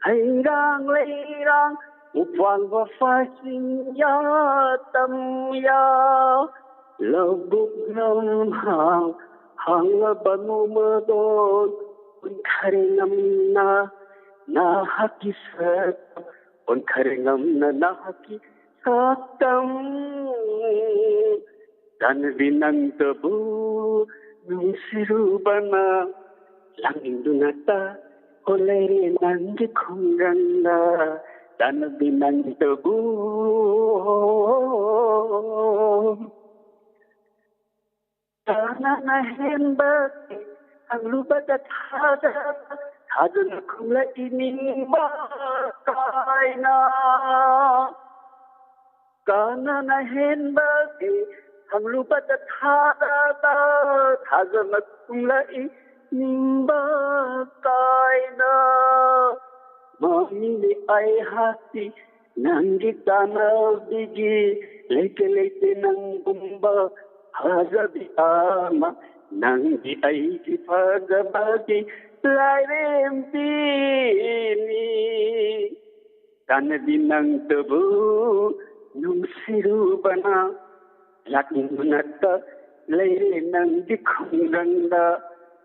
ꯍꯩꯔꯥꯡ ꯂꯩꯔꯥꯡ ꯎꯄꯥꯜ ꯋꯥꯐ ꯆꯤꯡꯌꯥ ꯇꯝꯌꯥ, ꯂꯧꯕꯨꯛ ꯂꯝꯍꯥꯡ ꯍꯥꯡꯂꯕ ꯅꯣꯡꯃꯗꯣ ꯑꯣꯟꯈꯔꯦ ꯉꯝꯅ ꯅꯍꯥꯛꯀꯤ ꯁꯛ, ꯑꯣꯟꯈꯔꯦ ꯉꯝꯅ ꯅꯍꯥꯛꯀꯤ ꯁꯛꯇꯝ꯫ ꯆꯥꯟꯅꯕꯤ ꯅꯪꯇꯕꯨ ꯅꯨꯡꯁꯤꯔꯨꯕꯅ ꯂꯥꯛꯅꯤꯡꯗꯨꯅꯇ ꯍꯣꯜꯂꯦ ꯅꯪꯒꯤ ꯈꯨꯡꯒꯪꯗ꯫ ꯆꯥꯟꯅꯕꯤ ꯅꯪꯇꯕꯨ ꯀꯅꯥꯅ ꯍꯦꯟꯕꯒꯦ ꯍꯪꯂꯨꯕꯗ ꯊꯥꯖꯕ, ꯊꯥꯖꯅ ꯈꯨꯝꯂꯛꯏ ꯅꯤꯡꯕ ꯀꯥꯏꯅ꯫ ꯀꯅꯥꯅ ꯍꯦꯟꯕꯒꯦ ꯍꯪꯂꯨꯕꯗ ꯊꯥꯖꯕ, ꯊꯥꯖꯅ ꯈꯨꯝꯂꯛꯏ ꯅꯤꯡꯕ ꯀꯥꯏꯅ꯫ ꯃꯃꯤꯅꯤ ꯑꯩꯍꯥꯛꯇꯤ ꯅꯪꯒꯤ ꯇꯥꯟꯅꯕꯤꯒꯤ, ꯂꯩꯇꯦ ꯂꯩꯇꯦ ꯅꯪꯒꯨꯝꯕ ꯐꯖꯕꯤ ꯑꯃ꯫ ꯅꯪꯗꯤ ꯑꯩꯒꯤ ꯐꯖꯕꯒꯤ ꯂꯥꯏꯔꯦꯝꯕꯤꯅꯤ꯫ ꯆꯥꯟꯅꯕꯤ ꯅꯪꯇꯕꯨ ꯅꯨꯡꯁꯤꯔꯨꯕꯅ ꯂꯥꯛꯅꯤꯡꯗꯨꯅꯇ ꯂꯩꯔꯦ ꯅꯪꯒꯤ ꯈꯨꯡꯒꯪꯗ꯫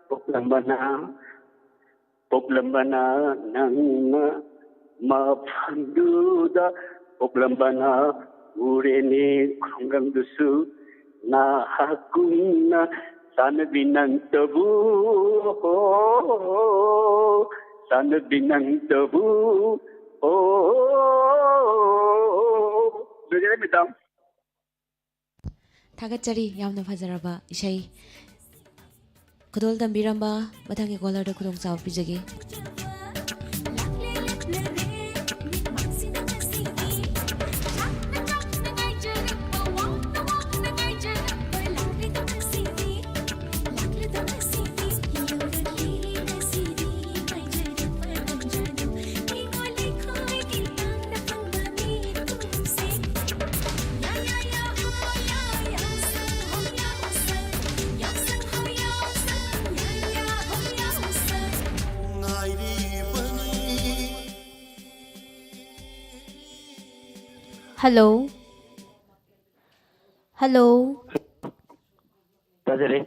ꯄꯣꯛꯂꯝꯕꯅ ꯄꯣꯛꯂꯝꯕꯅ ꯅꯪꯅ ꯃꯐꯝꯗꯨꯗ, ꯄꯣꯛꯂꯝꯕꯅ ꯎꯔꯦꯅꯦ ꯈꯨꯡꯒꯪꯗꯨꯁꯨ ꯅꯍꯥꯛꯀꯨꯝꯅ꯫ ꯆꯥꯟꯅꯕꯤ ꯅꯪꯇꯕꯨ ꯍꯣ, ꯆꯥꯟꯅꯕꯤ ꯅꯪꯇꯕꯨ ꯍꯣ꯫ ꯂꯣꯏꯖꯔꯦ, ꯃꯦꯗꯥꯝ꯫ ꯊꯥꯒꯠꯆꯔꯤ, ꯌꯥꯝꯅ ꯐꯖꯔꯕ ꯏꯁꯩ ꯈꯨꯗꯣꯜ ꯇꯝꯕꯤꯔꯝꯕ꯫ ꯃꯊꯪꯒꯤ ꯀꯣꯂꯔꯗ ꯈꯨꯗꯣꯡꯆꯥꯕ ꯄꯤꯖꯒꯦ꯫ Hello. Hello. ꯇꯥꯖꯔꯦ꯫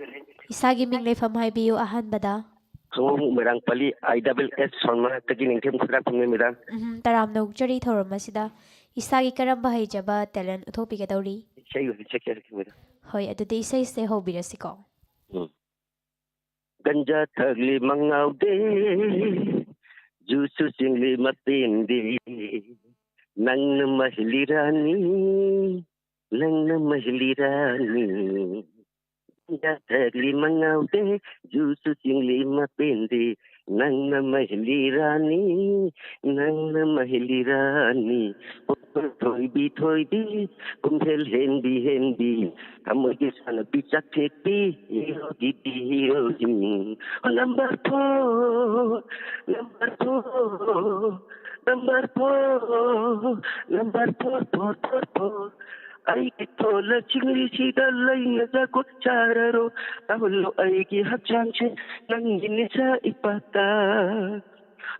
ꯏꯁꯥꯒꯤ ꯃꯤꯡ ꯂꯩꯐꯝ ꯍꯥꯏꯕꯤꯌꯨ ꯑꯍꯥꯟꯕꯗ꯫ ꯈꯣꯡꯉꯣꯡ ꯃꯣꯏꯔꯥꯡ ꯄꯜꯂꯤ, ꯑꯥꯏ ꯗꯕꯜ ꯑꯦꯁ ꯁꯣꯟ ꯃꯅꯥꯛꯇꯒꯤ ꯅꯤꯡꯊꯦꯝ ꯈꯨꯟꯗ꯭ꯔꯥꯛꯄꯝꯅꯤ, ꯃꯦꯗꯥꯝ꯫ ꯎꯝ, ꯇꯔꯥꯝꯅ ꯑꯣꯛꯆꯔꯤ ꯊꯧꯔꯝ ꯑꯁꯤꯗ꯫ ꯏꯁꯥꯒꯤ ꯀꯔꯝꯕ ꯍꯩꯖꯕ ꯇꯦꯂꯦꯟ ꯎꯠꯊꯣꯛꯄꯤꯒꯗꯧꯔꯤ? ꯏꯁꯩ ꯑꯣꯏꯅ ꯁꯛꯆꯔꯛꯀꯦ, ꯃꯦꯗꯥꯝ꯫ ꯍꯣꯏ, ꯑꯗꯨꯗꯤ ꯏꯁꯩꯁꯦ ꯍꯧꯕꯤꯔꯁꯤꯀꯣ꯫ ꯎꯝ꯫ ꯒꯟꯖꯥ ꯊꯛꯂꯤ ꯃꯉꯥꯎꯗꯦ, ꯖꯨꯁꯨ ꯆꯤꯡꯂꯤ ꯃꯄꯦꯟꯗꯦ, ꯅꯪꯅ ꯃꯍꯤꯂꯤ ꯔꯥꯅꯤ, ꯅꯪꯅ ꯃꯍꯤꯂꯤ ꯔꯥꯅꯤ꯫ ꯒꯟꯖꯥ ꯊꯛꯂꯤ ꯃꯉꯥꯎꯗꯦ, ꯖꯨꯁꯨ ꯆꯤꯡꯂꯤ ꯃꯄꯦꯟꯗꯦ, ꯅꯪꯅ ꯃꯍꯤꯂꯤ ꯔꯥꯅꯤ, ꯅꯪꯅ ꯃꯍꯤꯂꯤ ꯔꯥꯅꯤ꯫ ꯊꯣꯏꯕꯤ ꯊꯣꯏꯕꯤ, ꯀꯨꯝꯍꯦꯜ ꯍꯦꯟꯕꯤ ꯍꯦꯟꯕꯤ, ꯊꯃꯣꯏꯒꯤ ꯁꯥꯟꯅꯕꯤ ꯆꯥꯛꯊꯦꯛꯄꯤ, ꯍꯤꯔꯣꯒꯤꯗꯤ ꯍꯤꯔꯣꯒꯤꯅꯤ꯫ Number four, number four, number four, number four, four, four, four. ꯑꯩꯒꯤ ꯊꯣꯂ ꯆꯤꯡꯂꯤꯁꯤꯗ ꯂꯩꯅ ꯖꯒꯣꯏ ꯁꯥꯔꯔꯣ, ꯇꯧꯍꯜꯂꯣ ꯑꯩꯒꯤ ꯍꯛꯆꯥꯡꯁꯦ ꯅꯪꯒꯤ ꯅꯤꯁꯥ ꯏꯄꯥꯛꯇ꯫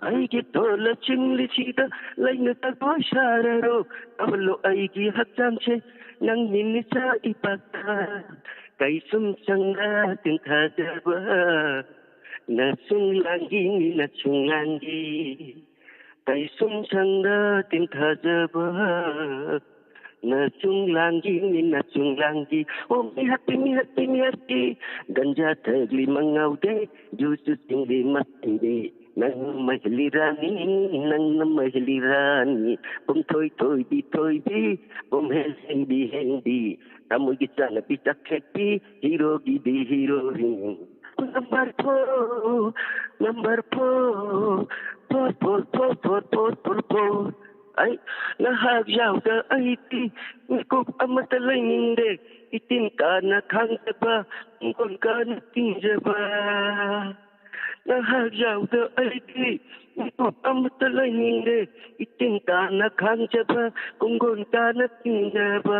ꯑꯩꯒꯤ ꯊꯣꯂ ꯆꯤꯡꯂꯤꯁꯤꯗ ꯂꯩꯅ ꯖꯒꯣꯏ ꯁꯥꯔꯔꯣ, ꯇꯧꯍꯜꯂꯣ ꯑꯩꯒꯤ ꯍꯛꯆꯥꯡꯁꯦ ꯅꯪꯒꯤ ꯅꯤꯁꯥ ꯏꯄꯥꯛꯇ꯫ ꯀꯩꯁꯨꯝ ꯆꯪꯗ ꯇꯤꯟꯊꯥꯖꯕ ꯅꯁꯨꯡ ꯂꯥꯡꯒꯤ, ꯅꯁꯨꯡ ꯂꯥꯡꯒꯤ꯫ ꯀꯩꯁꯨꯝ ꯆꯪꯗ ꯇꯤꯟꯊꯥꯖꯕ ꯅꯆꯨꯡ ꯂꯥꯡꯒꯤ ꯃꯤ ꯅꯆꯨꯡ ꯂꯥꯡꯒꯤ꯫ ꯑꯣ ꯃꯤ ꯍꯥꯠꯄꯤ ꯃꯤ ꯍꯥꯠꯄꯤ ꯃꯤ ꯍꯥꯠꯄꯤ꯫ ꯒꯟꯖꯥ ꯊꯛꯂꯤ ꯃꯉꯥꯎꯗꯦ꯫ ꯌꯨꯁꯨ ꯆꯤꯡꯂꯤ ꯃꯄꯤꯅꯤ꯫ ꯅꯪꯅ ꯃꯍꯦꯜꯂꯤ ꯔꯥꯅꯤ꯫ ꯅꯪꯅ ꯃꯍꯦꯜꯂꯤ ꯔꯥꯅꯤ꯫ ꯄꯨꯝꯊꯣꯏ ꯊꯣꯏꯕꯤ ꯊꯣꯏꯕꯤ꯫ ꯄꯨꯝꯍꯦꯟ ꯍꯦꯟꯕꯤ ꯍꯦꯟꯕꯤ꯫ ꯊꯃꯣꯏꯒꯤ ꯆꯥꯅꯕꯤ ꯆꯥꯈꯦꯠꯄꯤ꯫ ꯍꯤꯔꯣꯒꯤꯗꯤ ꯍꯤꯔꯣꯏꯅꯤ꯫ Number four, number four, four, four, four꯫ ꯑꯩ ꯅꯍꯥꯛ ꯌꯥꯎꯗ ꯑꯩꯗꯤ ꯃꯤꯀꯨꯞ ꯑꯃꯠꯇ ꯂꯩꯅꯤꯡꯗꯦ꯫ ꯏꯇꯤꯟ ꯀꯥꯅ ꯈꯥꯡꯖꯕ, ꯏꯪꯈꯣꯜ ꯀꯥꯅ ꯇꯤꯡꯖꯕ꯫ ꯅꯍꯥꯛ ꯌꯥꯎꯗ ꯑꯩꯗꯤ ꯃꯤꯀꯨꯞ ꯑꯃꯠꯇ ꯂꯩꯅꯤꯡꯗꯦ꯫ ꯏꯇꯤꯟ ꯀꯥꯅ ꯈꯥꯡꯖꯕ, ꯀꯣꯡꯒꯣꯟ ꯀꯥꯅ ꯇꯤꯡꯖꯕ꯫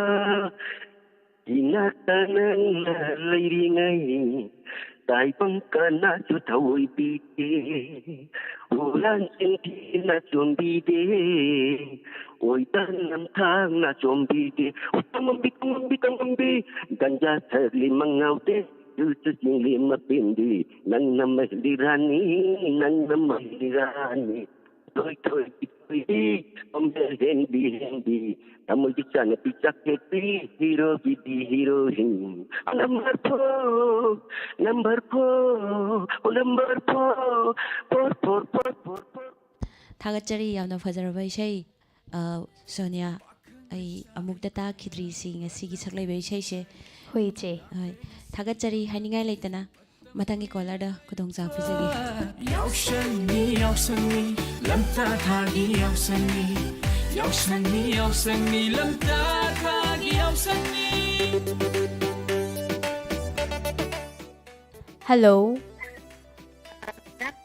ꯏꯅꯥꯛꯇ ꯅꯪꯅ ꯂꯩꯔꯤꯉꯩ ꯇꯥꯏꯕꯪ ꯀꯅꯥꯁꯨ ꯊꯑꯣꯏꯕꯤꯗꯦ꯫ ꯍꯨꯔꯥꯟ ꯆꯤꯟꯊꯤꯅ ꯆꯣꯝꯕꯤꯗꯦ꯫ ꯑꯣꯏꯗ ꯅꯝꯊꯥꯛꯅ ꯆꯣꯝꯕꯤꯗꯦ꯫ ꯇꯣꯉꯝꯕꯤ ꯇꯣꯉꯝꯕꯤ ꯇꯣꯉꯝꯕꯤ꯫ ꯒꯟꯖꯥ ꯊꯛꯂꯤ ꯃꯉꯥꯎꯗꯦ꯫ ꯌꯨꯁꯨ ꯆꯤꯡꯂꯤ ꯃꯄꯦꯟꯗꯤ꯫ ꯅꯪꯅ ꯃꯍꯦꯜꯂꯤ ꯔꯥꯅꯤ꯫ ꯅꯪꯅ ꯃꯍꯦꯜꯂꯤ ꯔꯥꯅꯤ꯫ ꯊꯣꯏ ꯊꯣꯏ ꯊꯣꯏ꯫ ꯄꯥꯝꯕꯦꯜ ꯍꯦꯟꯕꯤ ꯍꯦꯟꯕꯤ꯫ ꯊꯃꯣꯏꯒꯤ ꯆꯥꯅꯕꯤ ꯆꯥꯈꯦꯠꯄꯤ꯫ ꯍꯤꯔꯣꯒꯤꯗꯤ ꯍꯤꯔꯣꯏꯅꯤ꯫ Number four, number four, number four, four, four, four, four, four꯫ ꯊꯥꯒꯠꯆꯔꯤ, ꯌꯥꯝꯅ ꯐꯖꯔꯕ ꯏꯁꯩ꯫ ꯑ, ꯁꯣꯅꯤꯌꯥ, ꯑꯩ ꯑꯃꯨꯛꯇ ꯇꯥꯈꯤꯗ꯭ꯔꯤ ꯁꯤ ꯉꯁꯤꯒꯤ ꯁꯛꯂꯩꯕ ꯏꯁꯩꯁꯦ꯫ ꯍꯣꯏ, ꯏꯆꯦ꯫ ꯍꯣꯏ, ꯊꯥꯒꯠꯆꯔꯤ ꯍꯥꯏꯅꯤꯡꯉꯥꯏ ꯂꯩꯇꯅ꯫ ꯃꯊꯪꯒꯤ caller ꯗ ꯈꯨꯗꯣꯡꯆꯥꯕ ꯄꯤꯖꯒꯦ꯫ ꯌꯥꯎꯁꯪꯅꯤ, ꯌꯥꯎꯁꯪꯅꯤ, ꯂꯝꯇꯥ ꯊꯥꯒꯤ ꯌꯥꯎꯁꯪꯅꯤ꯫ ꯌꯥꯎꯁꯪꯅꯤ, ꯌꯥꯎꯁꯪꯅꯤ, ꯂꯝꯇꯥ ꯊꯥꯒꯤ ꯌꯥꯎꯁꯪꯅꯤ꯫ Hello꯫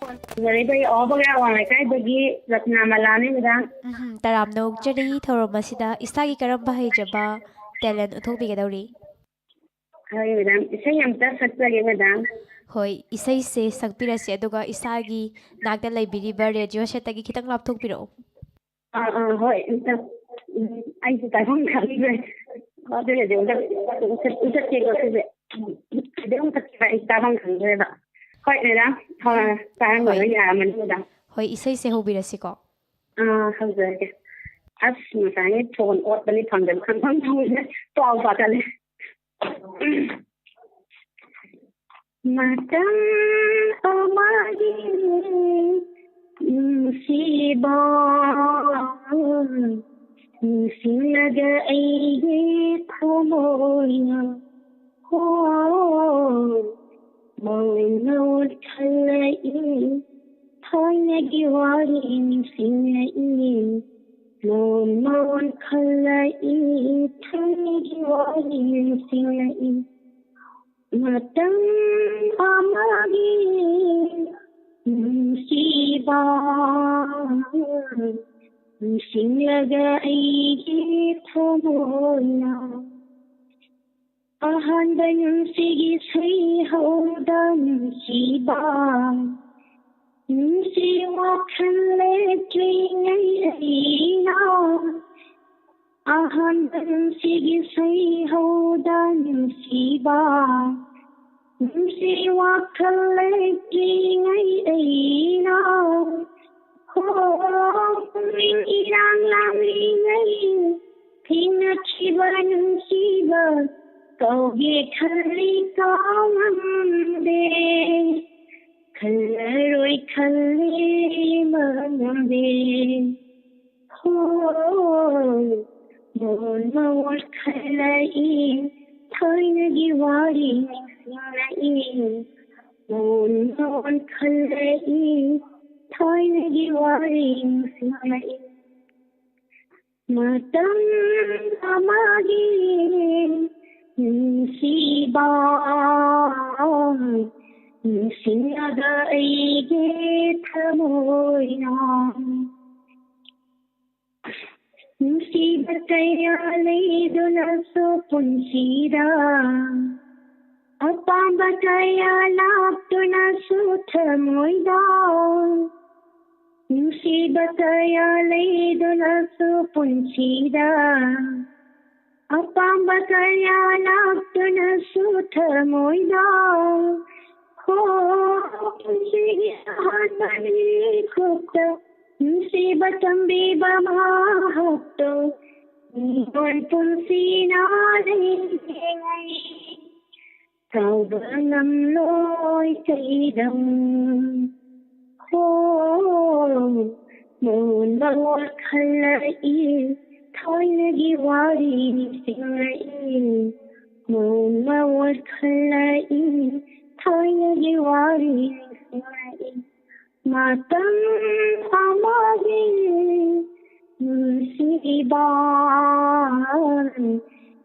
ꯐꯣꯟ ꯇꯧꯖꯔꯛꯏꯕ ꯑꯩ ꯑꯋꯥꯡ ꯂꯩꯀꯥꯏꯗꯒꯤ ꯔꯠꯅꯥꯃꯂꯥꯅꯤ, ꯃꯦꯗꯥꯝ꯫ ꯎꯝ, ꯇꯔꯥꯝꯅ ꯑꯣꯛꯆꯔꯤ ꯊꯧꯔꯝ ꯑꯁꯤꯗ ꯏꯁꯥꯒꯤ ꯀꯔꯝꯕ ꯍꯩꯖꯕ talent ꯎꯠꯊꯣꯛꯄꯤꯒꯗꯧꯔꯤ? ꯍꯣꯏ, ꯃꯦꯗꯥꯝ, ꯏꯁꯩ ꯑꯝꯇ ꯁꯛꯆꯒꯦ, ꯃꯦꯗꯥꯝ꯫ ꯍꯣꯏ, ꯏꯁꯩꯁꯦ ꯁꯛꯄꯤꯔꯁꯤ, ꯑꯗꯨꯒ ꯏꯁꯥꯒꯤ ꯅꯥꯛꯇ ꯂꯩꯕꯤꯔꯤꯕ radio set ꯇꯒꯤ ꯈꯤꯇꯪ ꯂꯥꯞꯊꯣꯛꯄꯤꯔꯛꯑꯣ꯫ ꯑꯥ, ꯑꯥ, ꯍꯣꯏ, ꯑꯝꯇ, ꯎꯝ, ꯑꯩꯁꯨ ꯇꯥꯐꯝ ꯈꯪꯗ꯭ꯔꯦ꯫ ꯑꯗꯨꯅꯗꯤ ꯑꯝꯇ ꯃꯨꯊꯠ-, ꯃꯨꯊꯠꯀꯦꯀꯣ ꯁꯤꯁꯦ꯫ ꯎꯝ, ꯁꯤꯗꯩ ꯑꯃꯨꯛ ꯃꯨꯊꯠꯈꯤꯕ ꯑꯩ ꯇꯥꯐꯝ ꯈꯪꯗ꯭ꯔꯦꯕ꯫ ꯍꯣꯏ, ꯃꯦꯗꯥꯝ, ꯍꯣꯏ, ꯇꯥꯔꯝꯃꯔꯣꯏ, ꯍꯣꯏ꯫ ꯌꯥꯔꯝꯃꯅꯤ, ꯃꯦꯗꯥꯝ꯫ ꯍꯣꯏ, ꯏꯁꯩꯁꯦ ꯍꯧꯕꯤꯔꯁꯤꯀꯣ꯫ ꯑꯥ, ꯍꯧꯖꯔꯒꯦ꯫ ꯑꯁ, ꯉꯁꯥꯏ ꯐꯣꯟ ꯑꯣꯠꯄꯅꯤ, ꯐꯪꯗꯕ ꯈꯪꯐꯝ ꯈꯪꯗꯦ꯫ ꯄꯥꯎ ꯄꯥꯈꯠꯂꯦ꯫ ꯃꯇꯝ ꯑꯃꯒꯤ ꯅꯨꯡꯁꯤꯕ, ꯅꯤꯡꯁꯤꯡꯂꯒ ꯑꯩꯒꯤ ꯊꯃꯣꯏꯅ ꯍꯣ, ꯃꯧꯅ ꯈꯜꯂꯛꯏ, ꯊꯥꯏꯅꯒꯤ ꯋꯥꯔꯤ ꯅꯤꯡꯁꯤꯡꯂꯛꯏ꯫ ꯃꯧꯅ ꯈꯜꯂꯛꯏ, ꯊꯥꯏꯅꯒꯤ ꯋꯥꯔꯤ ꯅꯤꯡꯁꯤꯡꯂꯛꯏ꯫ ꯃꯇꯝ ꯑꯃꯒꯤ ꯅꯨꯡꯁꯤꯕ, ꯅꯤꯡꯁꯤꯡꯂꯒ ꯑꯩꯒꯤ ꯊꯃꯣꯏꯅ ꯑꯍꯥꯟꯕ ꯅꯨꯡꯁꯤꯒꯤ ꯁꯩꯍꯧꯗ ꯅꯨꯡꯁꯤꯕ, ꯅꯨꯡꯁꯤ ꯋꯥꯈꯜ ꯂꯩꯇ꯭ꯔꯤꯉꯩ ꯑꯩꯅ, ꯑꯍꯥꯟꯕ ꯅꯨꯡꯁꯤꯒꯤ ꯁꯩꯍꯧꯗ ꯅꯨꯡꯁꯤꯕ, ꯅꯨꯡꯁꯤ ꯋꯥꯈꯜ ꯂꯩꯇ꯭ꯔꯤꯉꯩ ꯑꯩꯅ, ꯍꯣ, ꯄꯨꯛꯅꯤꯡ ꯏꯔꯥꯡ ꯂꯥꯡꯂꯤꯉꯩ ꯊꯦꯡꯅꯈꯤꯕ ꯅꯨꯡꯁꯤꯕ ꯀꯥꯎꯒꯦ ꯈꯜꯂꯤ, ꯀꯥꯎꯉꯝꯗꯦ꯫ ꯈꯜꯂꯔꯣꯏ ꯈꯜꯂꯤ, ꯃꯉꯝꯗꯦ꯫ ꯍꯣ, ꯃꯣꯟ ꯃꯣꯟ ꯈꯜꯂꯛꯏ, ꯊꯥꯏꯅꯒꯤ ꯋꯥꯔꯤ ꯅꯤꯡꯁꯤꯡꯂꯛꯏ꯫ ꯃꯣꯟ ꯃꯣꯟ ꯈꯜꯂꯛꯏ, ꯊꯥꯏꯅꯒꯤ ꯋꯥꯔꯤ ꯅꯤꯡꯁꯤꯡꯂꯛꯏ꯫ ꯃꯇꯝ ꯑꯃꯒꯤ ꯅꯨꯡꯁꯤꯕ, ꯅꯤꯡꯁꯤꯡꯂꯒ ꯑꯩꯒꯤ ꯊꯃꯣꯏꯅ ꯅꯨꯡꯁꯤꯕ ꯀꯌꯥ ꯂꯩꯗꯨꯅꯁꯨ ꯄꯨꯟꯁꯤꯗ, ꯑꯄꯥꯝꯕ ꯀꯌꯥ ꯂꯥꯛꯇꯨꯅꯁꯨ ꯊꯃꯣꯏꯗ, ꯅꯨꯡꯁꯤꯕ ꯀꯌꯥ ꯂꯩꯗꯨꯅꯁꯨ ꯄꯨꯟꯁꯤꯗ, ꯑꯄꯥꯝꯕ ꯀꯌꯥ ꯂꯥꯛꯇꯨꯅꯁꯨ ꯊꯃꯣꯏꯗ, ꯍꯣ, ꯄꯨꯟꯁꯤꯒꯤ ꯑꯍꯥꯟꯕ ꯃꯤꯀꯨꯞꯇ ꯅꯨꯡꯁꯤꯕ ꯇꯝꯕꯤꯕ ꯃꯍꯥꯛꯇꯣ ꯃꯤꯑꯣꯏ ꯄꯨꯟꯁꯤꯅ ꯂꯩꯔꯤꯉꯩ ꯇꯧꯕ ꯉꯝꯂꯣꯏ ꯀꯩꯗꯝ꯫ ꯍꯣ, ꯃꯣꯟꯕ ꯋꯥꯈꯜꯂꯛꯏ ꯊꯥꯏꯅꯒꯤ ꯋꯥꯔꯤ ꯅꯤꯡꯁꯤꯡꯂꯛꯏ꯫ ꯃꯣꯟꯕ ꯋꯥꯈꯜꯂꯛꯏ ꯊꯥꯏꯅꯒꯤ ꯋꯥꯔꯤ ꯅꯤꯡꯁꯤꯡꯂꯛꯏ꯫ ꯃꯇꯝ ꯑꯃꯒꯤ ꯅꯨꯡꯁꯤꯕ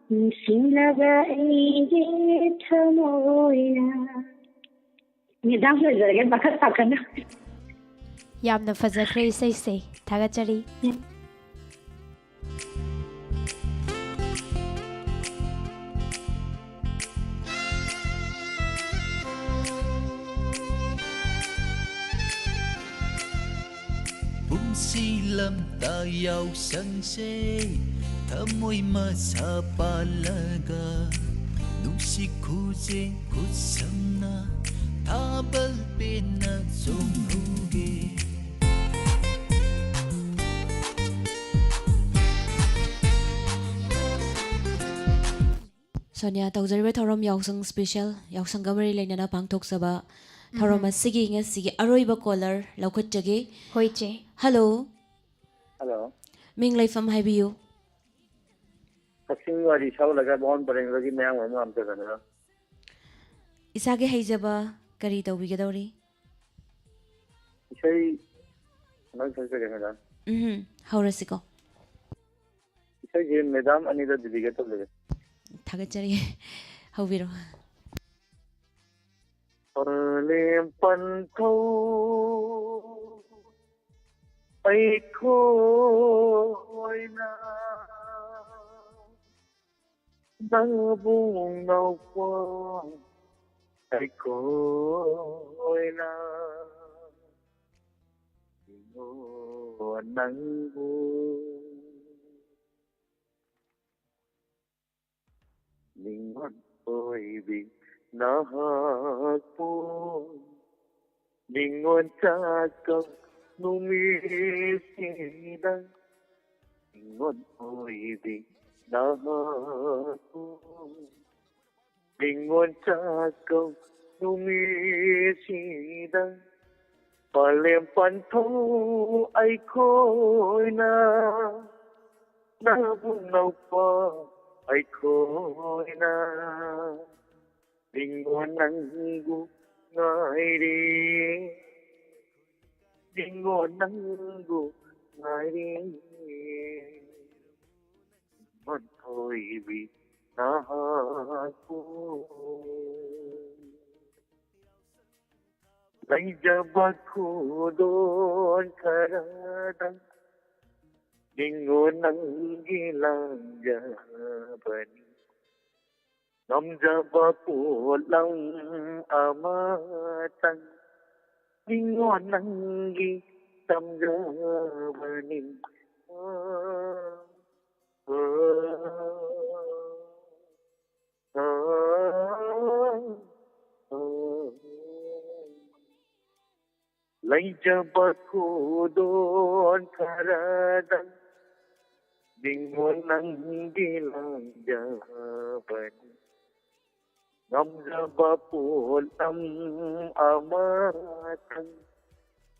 ꯅꯤꯡꯁꯤꯡꯂꯒ ꯑꯩꯒꯤ ꯊꯃꯣꯏꯅ꯫ ꯃꯦꯗꯥꯝ ꯂꯣꯏꯖꯔꯒꯦ, ꯄꯥꯈꯠ ꯄꯥꯈꯠꯅ꯫ ꯌꯥꯝꯅ ꯐꯖꯈ꯭ꯔꯦ ꯏꯁꯩꯁꯦ, ꯊꯥꯒꯠꯆꯔꯤ꯫ ꯄꯨꯟꯁꯤ ꯂꯝꯇꯥ ꯌꯥꯎꯁꯪꯁꯦ ꯊꯃꯣꯏ ꯃꯁꯥ ꯄꯥꯜꯂꯒ ꯅꯨꯡꯁꯤ ꯈꯨꯖꯦꯡ ꯈꯨꯠꯁꯝꯅ ꯊꯥꯕꯜ ꯄꯦꯟꯅ ꯆꯣꯡꯍꯧꯒꯦ꯫ ꯁꯣꯅꯤꯌꯥ, ꯇꯧꯖꯔꯤꯕ ꯊꯧꯔꯝ ꯌꯥꯎꯁꯪ ꯁ꯭ꯄꯦꯁꯦꯜ, ꯌꯥꯎꯁꯪꯒ ꯃꯔꯤ ꯂꯩꯅꯅ ꯄꯥꯡꯊꯣꯛꯆꯕ ꯊꯧꯔꯝ ꯎꯝ꯫ ꯑꯁꯤꯒꯤ ꯉꯁꯤꯒꯤ ꯑꯔꯣꯏꯕ ꯀꯣꯂꯔ ꯂꯧꯈꯠꯆꯒꯦ꯫ ꯍꯣꯏ, ꯏꯆꯦ꯫ ꯍꯜꯂꯣ꯫ ꯍꯜꯂꯣ꯫ ꯃꯤꯡ ꯂꯩꯐꯝ ꯍꯥꯏꯕꯤꯌꯨ꯫ ꯀꯛꯆꯤꯡ ꯋꯥꯏꯔꯤ ꯁꯥꯎꯂꯒ ꯕꯥꯃꯣꯟ ꯄꯔꯦꯡꯗꯒꯤ ꯃꯌꯥꯡ ꯃꯔꯨ ꯉꯥꯝꯖꯕꯅꯦ꯫ ꯏꯁꯥꯒꯤ ꯍꯩꯖꯕ ꯀꯔꯤ ꯇꯧꯕꯤꯒꯗꯧꯔꯤ? ꯏꯁꯩ ꯑꯃ ꯁꯛꯆꯒꯦ, ꯃꯦꯗꯥꯝ꯫ ꯎꯝ, ꯍꯧꯔꯁꯤꯀꯣ꯫ ꯏꯁꯩꯁꯦ ꯃꯦꯗꯥꯝ ꯑꯅꯤꯗ ꯗꯦꯗꯤꯀꯦꯠ ꯇꯧꯖꯒꯦ꯫ ꯊꯥꯒꯠꯆꯔꯤ꯫ ꯍꯧꯕꯤꯔꯣ꯫ ꯄꯥꯂꯦꯝ ꯄꯟꯊꯧ ꯑꯩꯈꯣꯏꯅ ꯅꯕꯨꯡ ꯅꯧꯄꯥ ꯑꯩꯈꯣꯏꯅ ꯅꯤꯡꯉꯣ ꯅꯪꯕꯨ ꯅꯤꯡꯉꯣꯜ ꯑꯣꯏꯕꯤ ꯅꯍꯥꯛꯄꯨ ꯅꯤꯡꯉꯣꯜ ꯆꯥꯛꯀꯧ ꯅꯨꯃꯤꯠꯁꯤꯗ ꯅꯤꯉꯣꯜ ꯑꯣꯏꯕꯤ ꯅꯍꯥꯛꯄꯨ ꯅꯤꯉꯣꯜ ꯆꯥꯛꯀꯧ ꯅꯨꯃꯤꯠꯁꯤꯗ ꯄꯥꯂꯦꯝ ꯄꯟꯊꯧ ꯑꯩꯈꯣꯏꯅ ꯅꯕꯨꯡ ꯅꯧꯄꯥ ꯑꯩꯈꯣꯏꯅ ꯅꯤꯉꯣꯜ ꯅꯪꯕꯨ ꯉꯥꯏꯔꯤ꯫ ꯅꯤꯉꯣꯜ ꯅꯪꯕꯨ ꯉꯥꯏꯔꯤ꯫ ꯅꯤꯉꯣꯜ ꯑꯣꯏꯕꯤ ꯅꯍꯥꯛꯄꯨ ꯂꯩꯖꯕ ꯈꯨꯗꯣꯜ ꯈꯔꯗ ꯅꯤꯉꯣꯜ ꯅꯪꯒꯤ ꯂꯥꯡꯖꯕꯅꯤ꯫ ꯉꯝꯖꯕ ꯄꯣꯠꯂꯝ ꯑꯃꯇꯪ ꯅꯤꯉꯣꯜ ꯅꯪꯒꯤ ꯇꯝꯖꯕꯅꯤ꯫ ꯑ, ꯑ, ꯑ, ꯑ꯫ ꯂꯩꯖꯕ ꯈꯨꯗꯣꯜ ꯈꯔꯗ ꯅꯤꯉꯣꯜ ꯅꯪꯒꯤ ꯂꯥꯡꯖꯕꯅꯤ꯫ ꯉꯝꯖꯕ ꯄꯣꯠꯂꯝ ꯑꯃꯇꯪ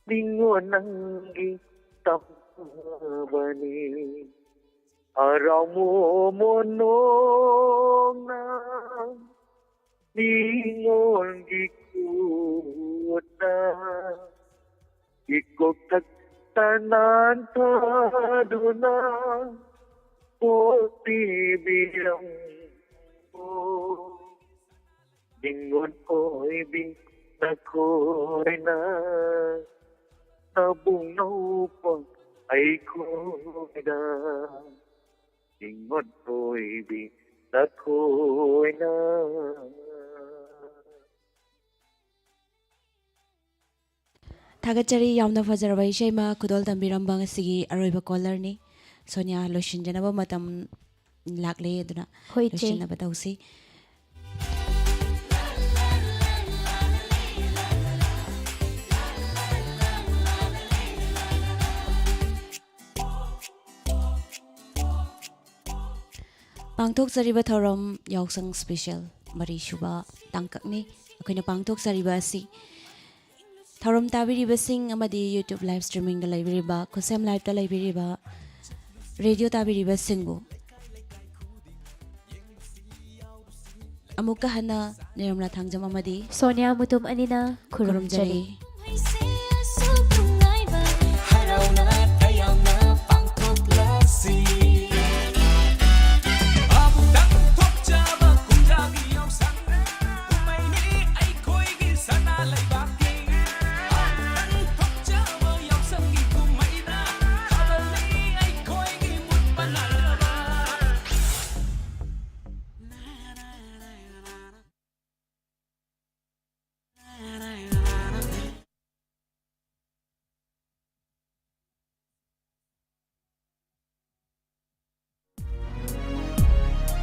ꯅꯤꯉꯣꯜ ꯅꯪꯒꯤ ꯇꯝꯖꯕꯅꯤ꯫ ꯍꯔꯥꯎ ꯃꯣꯃꯣꯟ ꯅꯣꯡꯅ ꯅꯤꯉꯣꯜꯒꯤ ꯈꯨꯠꯇ ꯏꯀꯣꯛꯊꯛꯇ ꯅꯥꯟꯊꯗꯨꯅ ꯄꯣꯠ ꯄꯤꯕꯤꯔꯝꯃꯨ꯫ ꯅꯤꯉꯣꯜ ꯑꯣꯏꯕꯤ ꯅꯈꯣꯏꯅ ꯅꯕꯨꯡ ꯅꯧꯄꯥ ꯑꯩꯈꯣꯏꯗ ꯅꯤꯉꯣꯜ ꯑꯣꯏꯕꯤ ꯅꯈꯣꯏꯅ꯫ ꯊꯥꯒꯠꯆꯔꯤ, ꯌꯥꯝꯅ ꯐꯖꯔꯕ ꯏꯁꯩ ꯑꯃ ꯈꯨꯗꯣꯜ ꯇꯝꯕꯤꯔꯝꯕ ꯉꯁꯤꯒꯤ ꯑꯔꯣꯏꯕ ꯀꯣꯂꯔꯅꯤ꯫ ꯁꯣꯅꯤꯌꯥ, ꯂꯣꯏꯁꯤꯟꯖꯅꯕ ꯃꯇꯝ ꯂꯥꯛꯂꯦ, ꯑꯗꯨꯅ ꯍꯣꯏ, ꯏꯆꯦ꯫ ꯂꯣꯏꯁꯤꯟꯅꯕ ꯇꯧꯁꯤ꯫ ꯄꯥꯡꯊꯣꯛꯆꯔꯤꯕ ꯊꯧꯔꯝ ꯌꯥꯎꯁꯪ ꯁ꯭ꯄꯦꯁꯦꯜ ꯃꯔꯤꯁꯨꯕ ꯇꯥꯡꯀꯛꯅꯤ꯫ ꯑꯩꯈꯣꯏꯅ ꯄꯥꯡꯊꯣꯛꯆꯔꯤꯕ ꯑꯁꯤ ꯊꯧꯔꯝ ꯇꯥꯕꯤꯔꯤꯕꯁꯤꯡ ꯑꯃꯗꯤ YouTube live streamingꯗ ꯂꯩꯕꯤꯔꯤꯕ, ꯈꯨꯠꯁꯦꯝ liveꯇ ꯂꯩꯕꯤꯔꯤꯕ, ꯔꯦꯗꯤꯑꯣ ꯇꯥꯕꯤꯔꯤꯕꯁꯤꯡꯕꯨ ꯑꯃꯨꯛꯀ ꯍꯟꯅ ꯅꯤꯔꯃꯂꯥ ꯊꯥꯡꯖꯝ ꯑꯃꯗꯤ ꯁꯣꯅꯤꯌꯥ ꯃꯨꯇꯨꯝ ꯑꯅꯤꯅ ꯈꯨꯔꯨꯝꯖꯔꯤ꯫ ꯈꯨꯔꯨꯝꯖꯔꯤ꯫